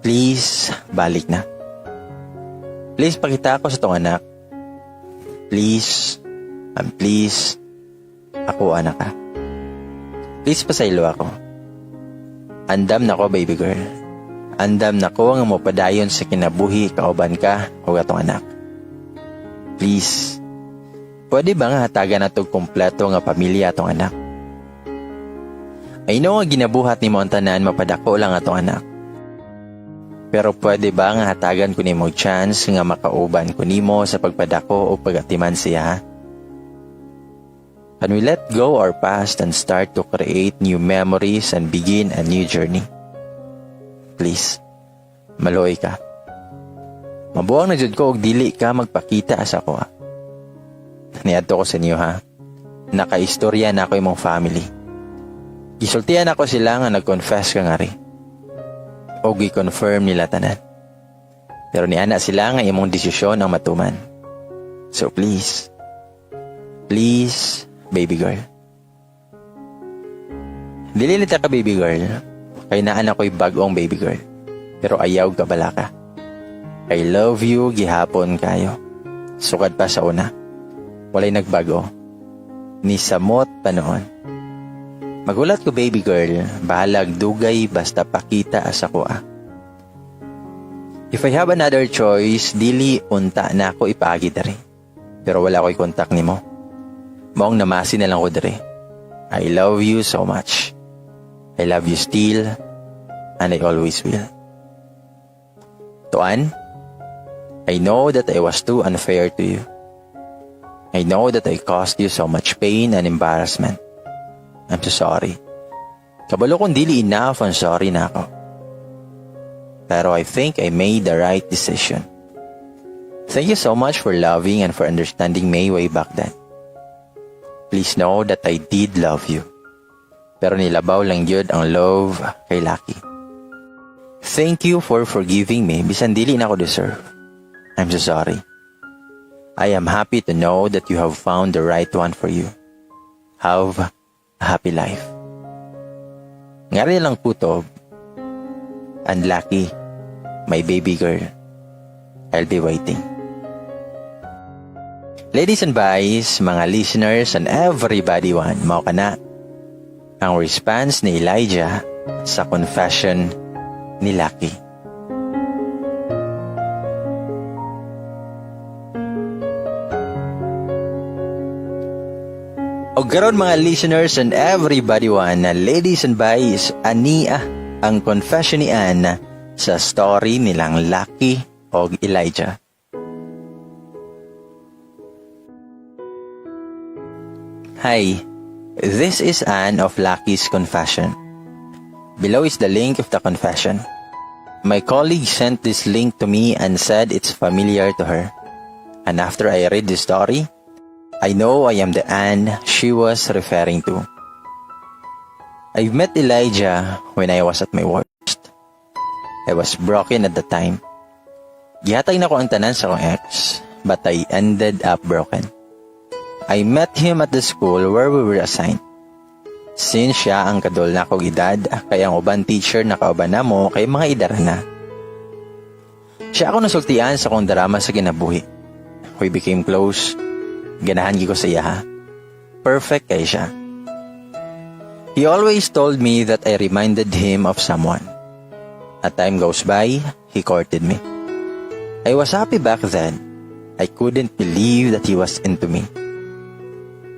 Please, balik na. Please, pakita ako sa tong anak. Please, and please, ako anak ka. Please, pasaylo ako. Andam na ko, baby girl. Andam na ko nga mopadayon sa kinabuhi kauban ka o atong anak. Please, pwede ba nga hatagan nato kompleto nga pamilya atong anak? I know nga ginabuhat nimo ang tanan mapadako lang atong anak. Pero pwede ba nga hatagan ko nimo chance nga makauban ko nimo sa pagpadako o pagatiman siya? Can we let go our past and start to create new memories and begin a new journey? Please, maluoy ka. Mabuang na jud ko og dili ka magpakita sa ako, ha. Niadto ko sa inyo, ha. Nakaistorya na ako imong family. Gisultian ako sila nga nag-confess ka ngari. O gi-confirm nila tanan. Pero niana sila nga imong desisyon ang matuman. So please, please, baby girl. Dili nita ka, baby girl. Kay naan ako'y bag-ong baby girl. Pero ayaw ka balaka. I love you gihapon kayo. Sukad pa sa una. Walay nagbago. Ni samot pa noon. Magulat ko, baby girl, bahalag dugay basta pakita sa akoa. If I have another choice, dili unta na ako ipaagi diri. Pero wala ko'y kontak nimo. Maong namasi na lang ko diri. I love you so much. I love you still, and I always will. To Ann, I know that I was too unfair to you. I know that I caused you so much pain and embarrassment. I'm so sorry. Kabalo kong dili enough ang sorry na ako. Pero I think I made the right decision. Thank you so much for loving and for understanding me way back then. Please know that I did love you. Pero nilabaw lang yun ang love kay Lucky. Thank you for forgiving me bisan dili na ako deserve. I'm so sorry. I am happy to know that you have found the right one for you. Have a happy life. Ngari lang kutob. And Lucky, my baby girl, I'll be waiting. Ladies and boys, mga listeners and everybody one, mao kana ang response ni Elijah sa confession ni Lucky. Og karon, mga listeners and everybody one, ladies and boys, ania ang confession ni Anne sa story nilang Lucky og Elijah. Hi, this is Anne of Lucky's Confession. Below is the link of the confession. My colleague sent this link to me and said it's familiar to her. And after I read the story, I know I am the Anne she was referring to. I've met Elijah when I was at my worst. I was broken at the time. Gihatag na ko ang tanan sa akong ex, but I ended up broken. I met him at the school where we were assigned. Since siya ang kadol na kog edad, kay ang uban teacher na kauban namo kay mga idara na. Siya ako nasultian sa akong drama sa kinabuhi. We became close. Ganahan ko sa iya, ha. Perfect kay siya. He always told me that I reminded him of someone. As time goes by, he courted me. I was happy back then. I couldn't believe that he was into me.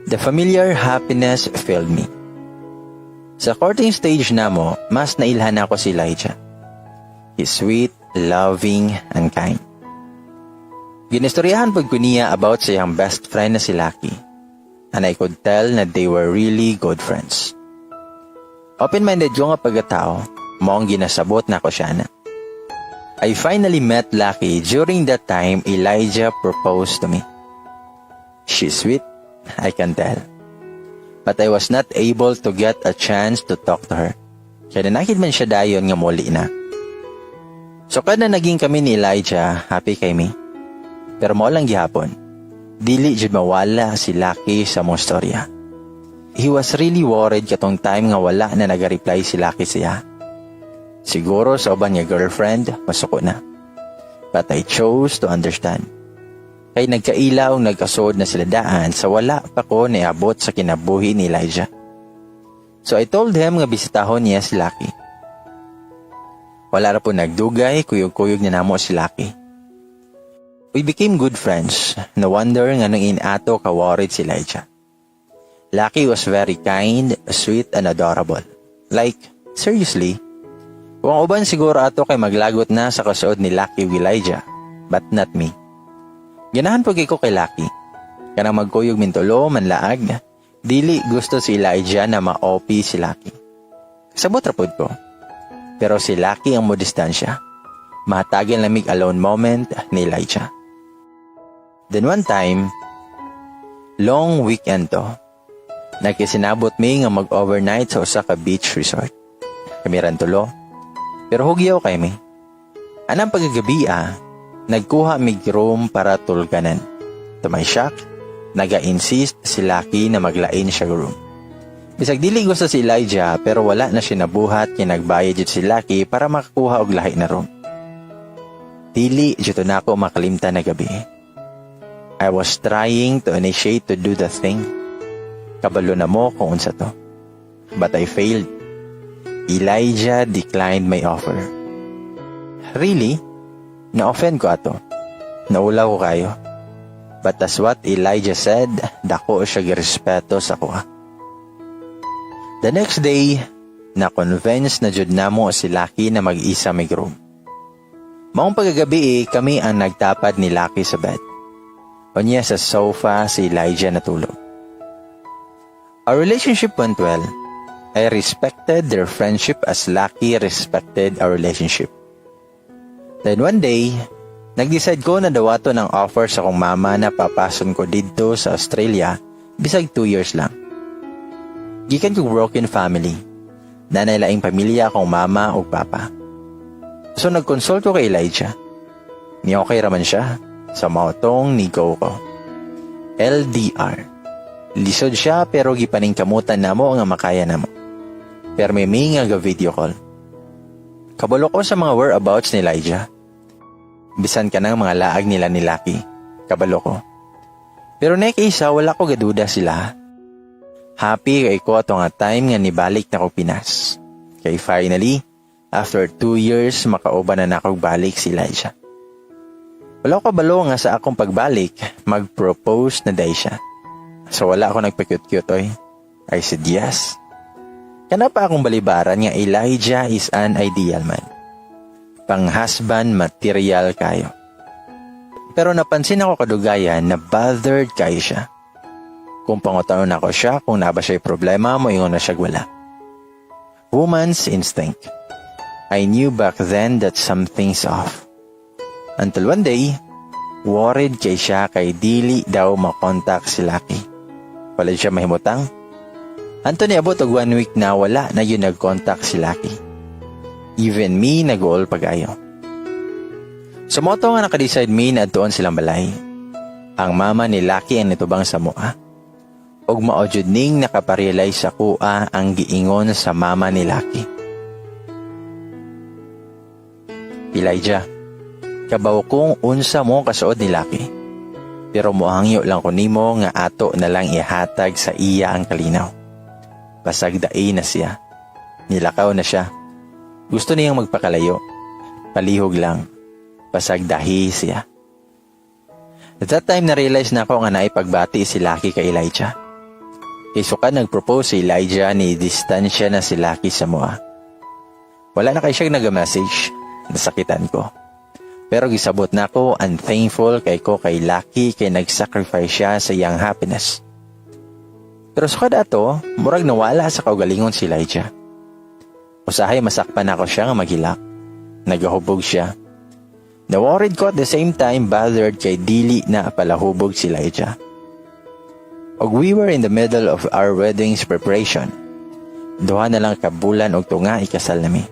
The familiar happiness filled me. Sa courting stage namo, mas nailhan ako si Elijah. He's sweet, loving, and kind. Ginistoryahan pud ko niya about sa iyang best friend na si Lucky. And I could tell na they were really good friends. Open-minded ko nga pagkatao, maong ginasabot nako siya na. I finally met Lucky during that time Elijah proposed to me. She's sweet, I can tell. But I was not able to get a chance to talk to her. Kaya nanakid man siya dayon nga muli na. So kada naging kami ni Elijah, happy kay mi. Pero mao lang gihapon. Dili jud mawala si Lucky sa among storya. He was really worried katong time nga wala na naga-reply si Lucky siya. Siguro sa uban nga girlfriend, masuko na. But I chose to understand. Kay nagkaila og nagkasuod na sila daan sa wala pa ko niabot sa kinabuhi ni Elijah. So I told him nga bisitahon niya si Lucky. Wala ra po nagdugay, kuyog-kuyog na namo si Lucky. We became good friends. No wonder nga nung inato ka worried si Elijah. Lucky was very kind, sweet, and adorable. Like, seriously, kung ang uban siguro ato kay maglagot na sa kasuod ni Lucky ug Elijah, but not me. Ganahan po ko kay Lucky. Kanang magkuyog ming tulo, manlaag, dili gusto si Elijah na ma-OP si Lucky. Sabot ra pud ko. Pero si Lucky ang mo distansya. Mahatagan lang mig alone moment ni Elijah. Then one time, long weekend to, nagkisinabot mi nga mag-overnight sa usa ka beach resort. Kami ran tulo. Pero hugyaw kay mi. Anang pagkagabi ah, nagkuha mig room para tulganan. To my shock, naga-insist si Lucky na maglain siya room. Bisag dili gusto si Elijah, pero wala na siya nabuhat kay nagbayad jud si Lucky para makakuha og lahi na room. Dili jud nako makalimtan na gabi. I was trying to initiate to do the thing. Kabalo na mo kung unsa to. But I failed. Elijah declined my offer. Really? Na-offend ko ato. Naulaw ko kayo. But as what Elijah said, dako siya girespeto sa kuha. The next day, na-convince na jud namo si Lucky na mag-isa mig room. Maong pagkagabi eh, kami ang nagtapad ni Lucky sa bed. Unya sa sofa si Elijah natulog. Our relationship went well. I respected their friendship as Lucky respected our relationship. Then one day, nag-decide ko na dawaton ang offer sa akong mama na papason ko didto sa Australia bisag 2 years lang. Gikan kong broken family. Nanay laing pamilya akong mama ug papa. So nag-consult ko kay Elijah. Ni okay raman siya. Sa mao tong ni-go ko. LDR. Lisod siya pero gipaningkamutan namo nga makaya namo. Pero may may nga ga video call. Kabalo ko sa mga whereabouts ni Elijah. Bisan ka ng mga laag nila ni Lucky. Kabalo ko. Pero next isa, wala ko gaduda sila. Happy kay ko ato nga time nga nibalik na ko Pinas. Kay finally, after 2 years, makauban na nako balik si Elijah. Wala ko kabalo nga sa akong pagbalik, mag-propose na day siya. So wala ako nagpa-cute-cute oy. I said yes. Kana pa akong balibaran nga Elijah is an ideal man. Pang-husband material kayo. Pero napansin ako kadugayan na bothered kayo siya. Kung pangutanon ako siya kung naa ba siya problema, moingon na siya wala. Woman's instinct. I knew back then that something's off. Until one day, worried kay siya kay dili daw makontak si Lucky. Wala siya mahimutang. Anto niabot og one week na wala na yun nag-contact si Lucky. Even me, nag-all pag-ayo. So mao to nga naka-decide me na adtuon silang balay. Ang mama ni Lucky ang nitubang sa mua. Og mao jud ning nakaparealize sa kuha ang giingon sa mama ni Lucky. "Elijah, kabaw kong unsa mo kasuod ni Lucky. Pero mohangyo lang ko nimo nga ato na lang ihatag sa iya ang kalinaw. Basag dai na siya. Nilakaw na siya. Gusto niyang magpakalayo. Palihog lang. Basag dahi siya." At that time, na-realize na ako nga naipagbati si Lucky kay Elijah. Kay sukad nag-propose si Elijah, ni distansya na si Lucky sa amoa. Wala na kay siya nag-message, nasakitan ko. Pero gisabot na ko and thankful kay ko kay Lucky kay nag-sacrifice siya sa iyang happiness. Pero sukad ato, murag nawala sa kaugalingon si Elijah. Usahay masakpan ako siya nga maghilak. Nagahubog siya. Na-worried ko, at the same time bothered kay dili na palahubog si Elijah. Og we were in the middle of our wedding's preparation. 2 na lang ka bulan og tunga ikasal nami.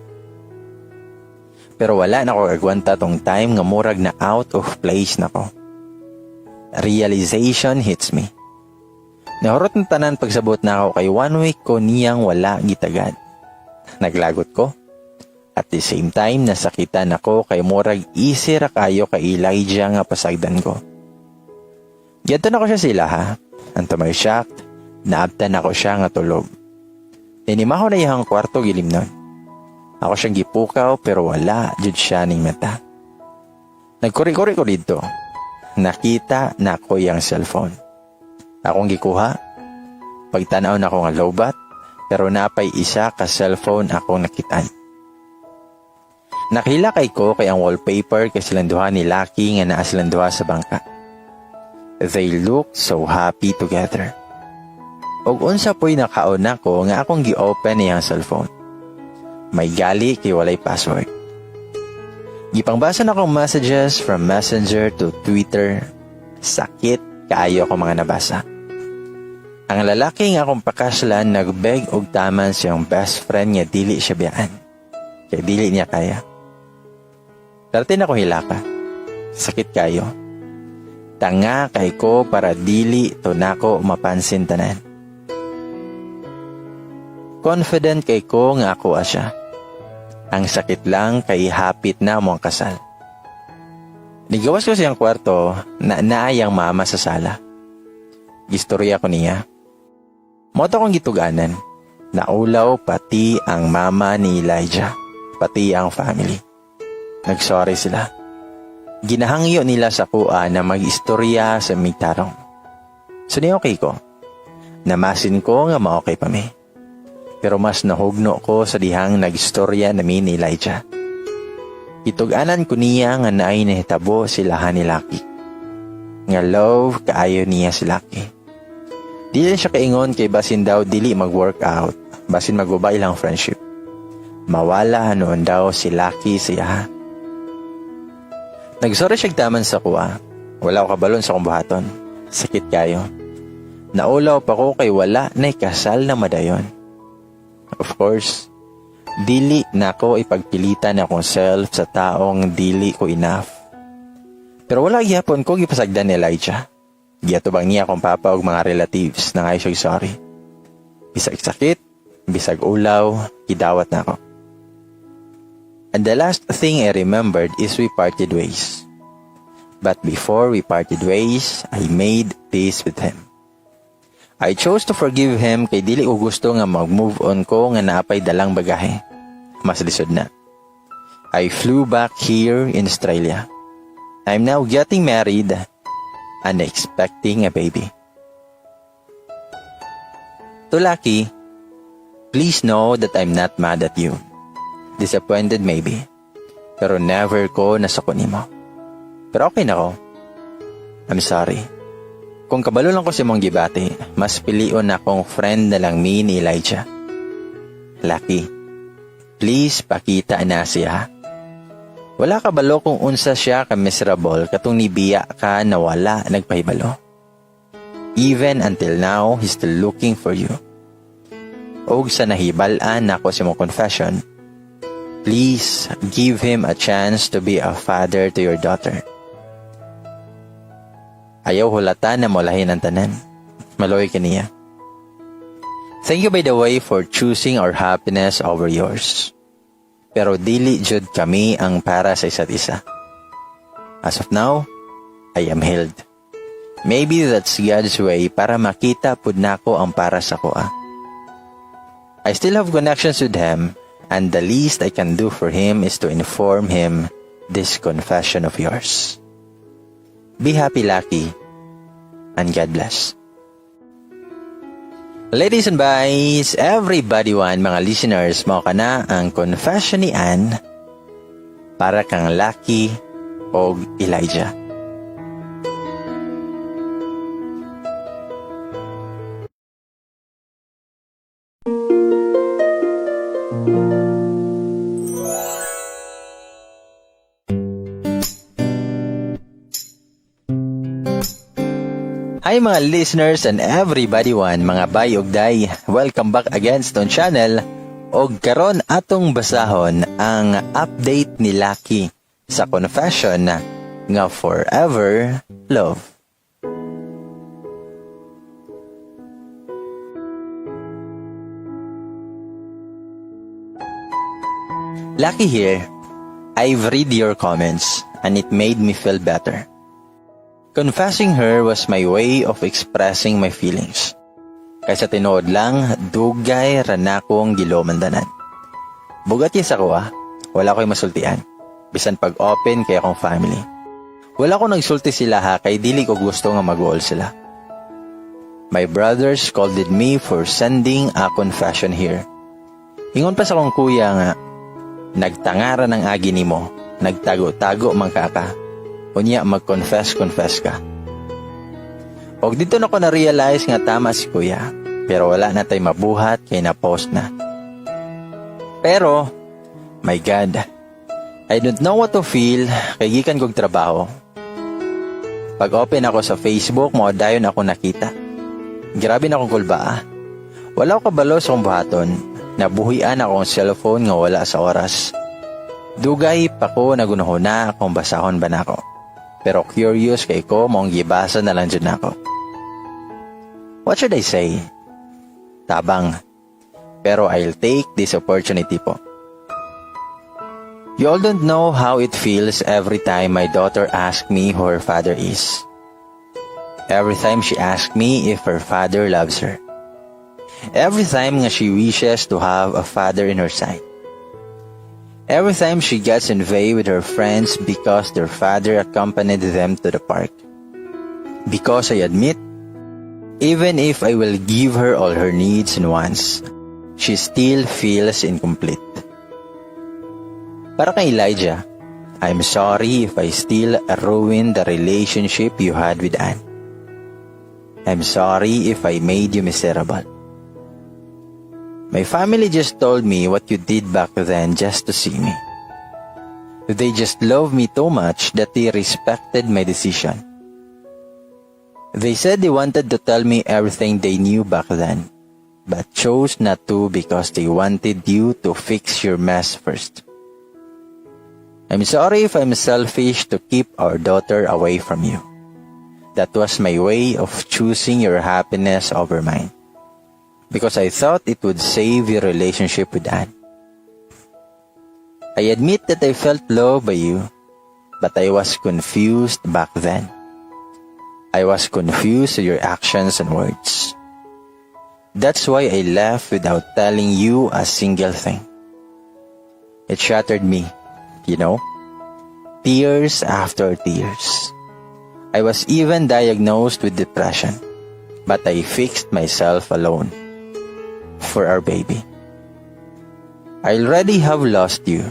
Pero wala na ko agwanta tong time nga murag na out of place na ko. Realization hits me. Nahurot ng tanan pagsabot na ako kay one week ko niyang wala gitagad. Naglagot ko. At the same time, nasakitan ako kay murag easy ra kayo kay Elijah nga pasagdan ko. Giadto nako siya sila ha. And to my shock, naabtan ako siya nga tulog. Ninimaho na iyang kwarto gilimnon. Ako siyang gipukaw pero wala jud siya ning mata. Nagkuri-kuri ko dito. Nakita na ko iyang cellphone. Akong gikuha. Pagtanaw na ko nga lowbat, pero napay isa ka cellphone akong nakitaan. Nakahilak kay ko kay ang wallpaper kay silang duha ni Lucky nga naa silang duha sa bangka. They look so happy together. Og unsa po'y nakaon nako nga akong gi-open iyang cellphone. May gali kay walay password. Gipangbasa na akong messages from Messenger to Twitter. Sakit kaayo ako mga nabasa. Ang lalaki nga akong pakaslan nagbeg og taman siyang best friend nga dili siya biyaan. Kay dili niya kaya. Darte na ko hilaka. Sakit kayo. Tanga kay ko para dili to nako mapansin tanan. Confident kay ko nga ako siya. Ang sakit lang kay hapit na mo ang kasal. Nigawas ko siyang kwarto na naayang mama sa sala. Gistorya ko niya. Mao to akong gituganan. Naulaw pati ang mama ni Elijah, pati ang family. Nagsorry sila. Ginahangyo nila sa kuha na mag-istorya sa mitarong. So ni okay ko. Namasin ko nga ma-okay pa mi. Pero mas nahugno ko sa dihang nagistorya nami ni Elijah. Gitug-anan ko niya nga naay nahitabo sila ni Lucky. Nga love kaayo niya si Lucky. Dili siya kaingon kay basin daw dili mag-work out, basin maguba ilang friendship. Mawala noon daw si Lucky siya. Nagsorry siya taman sa kuha. Wala ko kabalon sa akong buhaton. Sakit kayo. Naulaw pa ko kay wala na kasal na madayon. Of course, dili na ako ipagpilitan akong self sa taong dili ko enough. Pero wala gihapon ko gipasagdan ni Elijah. Giatubang niya akong papa og mga relatives na ngay siya sorry. Bisag sakit, bisag ulaw, gidawat na ako. And the last thing I remembered is we parted ways. But before we parted ways, I made peace with him. I chose to forgive him kay dili ko gusto nga mag-move on ko nga naapay dalang bagahe. Mas lisod na. I flew back here in Australia. I'm now getting married and expecting a baby. To Lucky, please know that I'm not mad at you. Disappointed maybe, pero never ko nasuko nimo. Pero okay na ko. I'm sorry. Kung kabalo lang ko sa imong gibati, mas pilion na akong friend na lang mi ni Elijah. Lucky, please pakita na siya. Wala ka balo kung unsa siya ka miserable katong nibiya ka na wala nagpahibalo. Even until now, he's still looking for you. Og sa nahibal-an nako sa imong confession, please give him a chance to be a father to your daughter. Ayaw hulatan na mulahin ang tanan. Maluoy ka niya. Thank you, by the way, for choosing our happiness over yours. Pero dili jud kami ang para sa isa't isa. As of now, I am healed. Maybe that's God's way para makita pud nako ang para sa akoa. I still have connections with him, and the least I can do for him is to inform him this confession of yours. Be happy, Lucky, and God bless. Ladies and guys, everybody one, mga listeners, mao kana ang confession ni Anne para kang Lucky og Elijah. Hi mga listeners and everybody one, mga bay ug day. Welcome back again sa atong channel. Og karon atong basahon ang update ni Lucky sa confession nga Forever Love. Lucky here. I've read your comments and it made me feel better. Confessing her was my way of expressing my feelings. Kay sa tinuod lang, dugay ra nakong gilomandanan. Bugat sa ko ah, wala ko'y masultian. Bisan pag-open kay akong family. Wala ko nagsulti sila ha, kay dili ko gusto nga mag-all sila. My brother scolded me for sending a confession here. Ingon pa sa akong kuya nga, "Nagtangara ng agi nimo, nagtago-tago man ka ka. Unya mag-confess-confess ka." Og dito na ko na-realize nga tama si kuya, pero wala na tay mabuhat kay na-post na. Pero, my God, I don't know what to feel kay gikan kog trabaho. Pag open ako sa Facebook, mao dayon ako nakita. Grabe na akong kulba ah. Wala ko kabalo sa akong buhaton. Nabuhian akong cellphone nga wala sa oras. Dugay pa ko nagunahuna kung basahon ba nako. Pero curious kay ko, maong gibasa na lang jud nako. What should I say? Tabang. Pero I'll take this opportunity po. You all don't know how it feels every time my daughter asks me who her father is. Every time she asks me if her father loves her. Every time nga she wishes to have a father in her side. Every time she gets envy with her friends because their father accompanied them to the park. Because I admit, even if I will give her all her needs and wants, she still feels incomplete. Para kay Elijah, I'm sorry if I still ruined the relationship you had with Anne. I'm sorry if I made you miserable. My family just told me what you did back then just to see me. They just loved me too much that they respected my decision. They said they wanted to tell me everything they knew back then, but chose not to because they wanted you to fix your mess first. I'm sorry if I'm selfish to keep our daughter away from you. That was my way of choosing your happiness over mine, because I thought it would save your relationship with Anne. I admit that I felt loved by you, but I was confused back then. I was confused with your actions and words. That's why I left without telling you a single thing. It shattered me. Tears after tears. I was even diagnosed with depression, but I fixed myself alone for our baby. I already have lost you,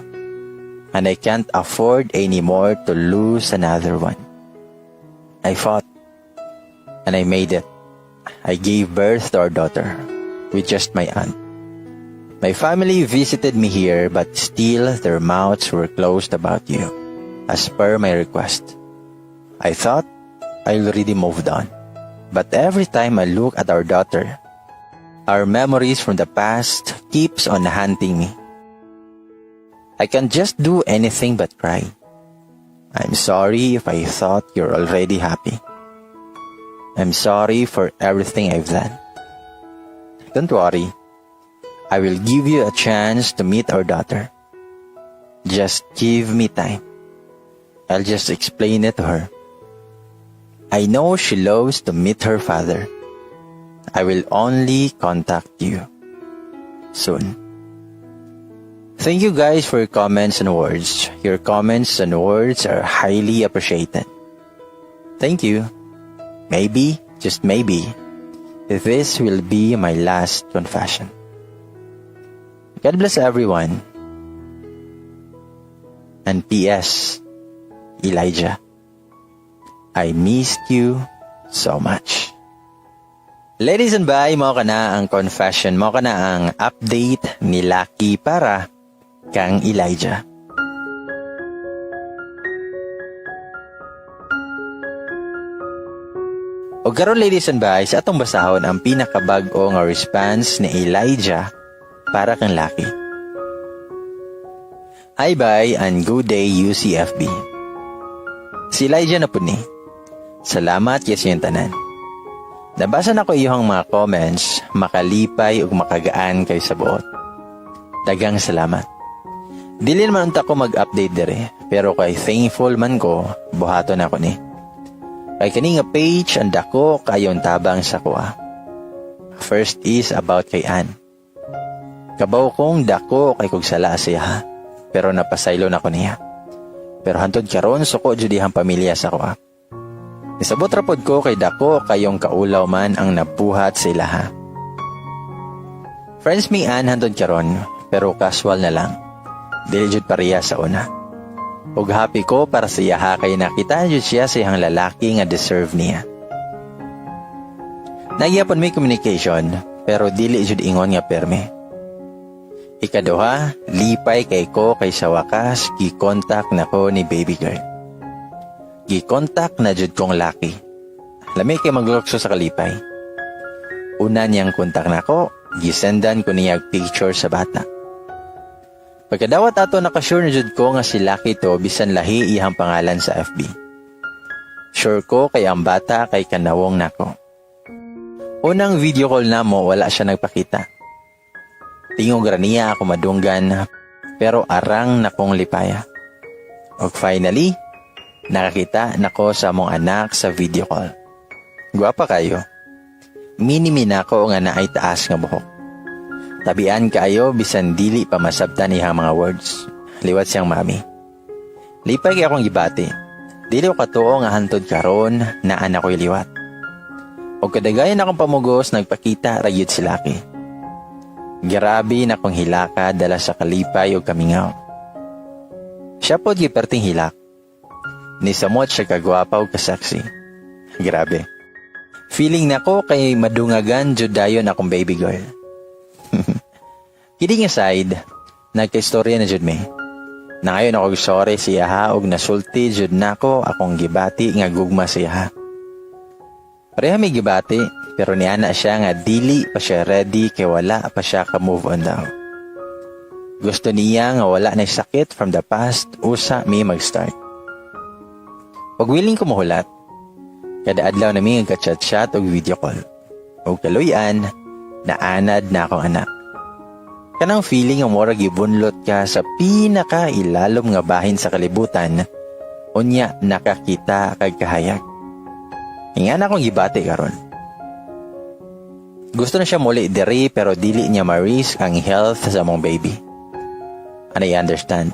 and I can't afford anymore to lose another one. I fought, and I made it. I gave birth to our daughter with just my aunt. My family visited me here, but still their mouths were closed about you, as per my request. I thought I already moved on. But every time I look at our daughter, our memories from the past keeps on haunting me. I can't just do anything but cry. I'm sorry if I thought you're already happy. I'm sorry for everything I've done. Don't worry. I will give you a chance to meet our daughter. Just give me time. I'll just explain it to her. I know she loves to meet her father. I will only contact you soon. Thank you guys for your comments and words. Your comments and words are highly appreciated. Thank you. Maybe, just maybe, This will be my last confession. God bless everyone. And P.S. Elijah, I missed you so much. Ladies and bay, mao kana ang confession, mao kana ang update ni Lucky para kang Elijah. O karon, ladies and bay, sa atong basahon ang pinakabag-o nga response ni Elijah para kang Lucky. Hi bay and good day, UCFB. Si Elijah na pud ni. Salamat kay sa inyong tanan. Nabasa nako iyong mga comments, makalipay ug makagaan kay sa buot. Daghang salamat. Dili naman unta ko mag-update dire, pero kay thankful man ko, buhaton ako ni. Kay kani nga page ang dako kayong tabang sa kuha. First is about kay Ann. Kabaw kong dako kay kog sala siya ha, pero napasaylo na ko niya. Pero hantod karon suko jud iyang pamilya sa kuha. Nisabot ra pod ko kay dako kayong kaulaw man ang nabuhat sa ilaha. Friends mi Ann hantod karon, pero casual na lang. Dili jud pareha sa una. Ug happy ko para sa iyaha kay nakita jud siya sa iyang lalaki nga deserve niya. Nagyapon may communication, pero dili jud ingon nga perme. Ikaduha, lipay kay ko kay sa wakas gi-contact na ko ni baby girl. Gi-contact na jud kong Lucky. Lami kay maglukso sa kalipay. Una niyang kontak nako, gisendan ko niya og picture sa bata. Pagkadawat ato, nakasure na jud ko nga si Lucky to bisan lahi iyang pangalan sa FB. Sure ko kay ang bata kay kanawong nako. Unang video call namo, wala siya nagpakita. Tingog ra niya ako madunggan, pero arang nakong lipaya. Og finally, nakakita nako sa among anak sa video call. Gwapa kayo. Mini-me nako nga naay taas nga buhok. Tabian kaayo bisan dili pa masabtan iyang mga words. Liwat siyang mami. Lipay kay akong gibati. Dili ko katuo nga hantod karon naa na ko'y liwat. Og kadagayan akong pamugos, nagpakita ra gyud si Lucky. Grabe na kong hilaka dala sa kalipay ug kamingaw. Siya pod giperting hilak. Nisamot siya kagwapa ug kasexy. Grabe. Feeling nako kay madungagan jud dayon akong baby girl. Kidding aside, nagka-istorya na jud mi. Nangayon ako sorry siya ha og nasulti jud nako akong gibati nga gugma siya ha. Pareha may gibati, pero niana siya nga dili pa siya ready kay wala pa siya ka move on daw. Gusto niya nga wala na sakit from the past usa mi mag-start. Pag willing ko mahulat, kada adlaw nami nga chat-chat og video call. Og kaluyan, naanad na akong anak. Kanang feeling nga murag gibunlot ka sa pinaka ilalom nga bahin sa kalibutan, unya nakakita kag kahayag. Nga na akong gibati karon. Gusto na siya muli diri pero dili niya ma-risk ang health sa among baby. And I understand.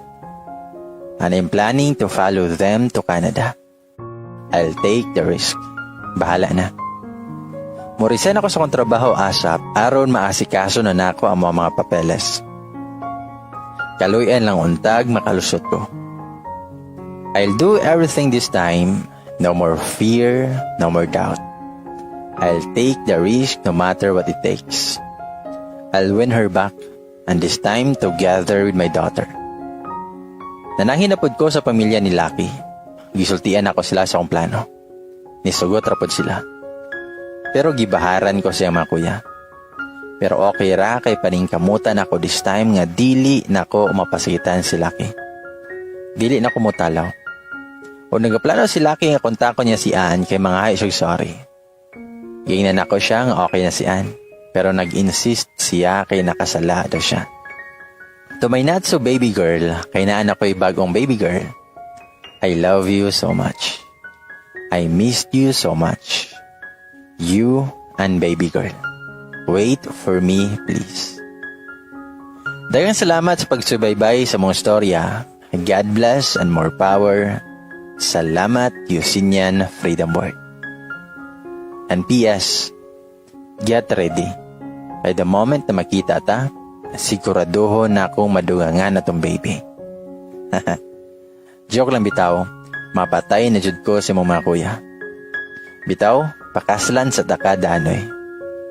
And I'm planning to follow them to Canada. I'll take the risk. Bahala na. Mo-resign ako sa akong trabaho ASAP aron maasikaso na nako ang mga papeles. Kaluyan lang untag makalusot ko. I'll do everything this time. No more fear, no more doubt. I'll take the risk no matter what it takes. I'll win her back, and this time together with my daughter. Nananghin na pod ko sa pamilya ni Lucky. Gisultian ako sila sa akong plano. Nisugot ra pod sila. Pero gibaharan ko siya mga kuya. Pero okay ra kay paningkamutan ako this time nga dili nako mapasakitan si Lucky. Dili na ko mutalaw. O nagaplano si Lucky nga kontakon niya si Ann kay mga siya sorry. Giingnan ako siya nga okay na si Ann. Pero nag-insist siya kay nakasala daw siya. To my not so baby girl, kay naan ako'y bagong baby girl. I love you so much. I missed you so much. You and baby girl. Wait for me, please. Daghang salamat sa pagsubaybay sa mga storya. God bless and more power. Salamat, Yusinian Freedom Board. And P.S. Get ready. By the moment na makita ta, siguraduhon na akong madugangan na tong baby. Joke lang bitaw, mapatay na jud ko sa imong mga kuya. Bitaw, pakaslan sa taka danoy.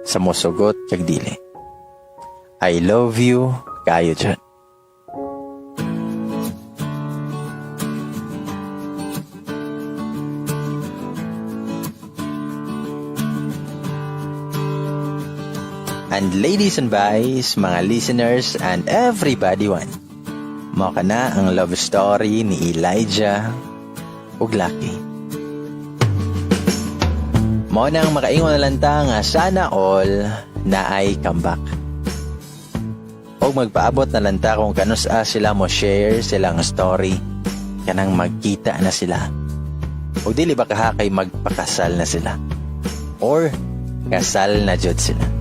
Sa mosugot kag dili. I love you kayo jud. And ladies and guys, mga listeners and everybody one. Mao kana ang love story ni Elijah ug Lucky. Mao nang makaingon na lang ta nga sana all naay comeback. Og magpaabot na lang ta kung kanus-a sila mo share silang story kanang magkita na sila. O dili ba kaha kay magpakasal na sila? Or kasal na jud sila.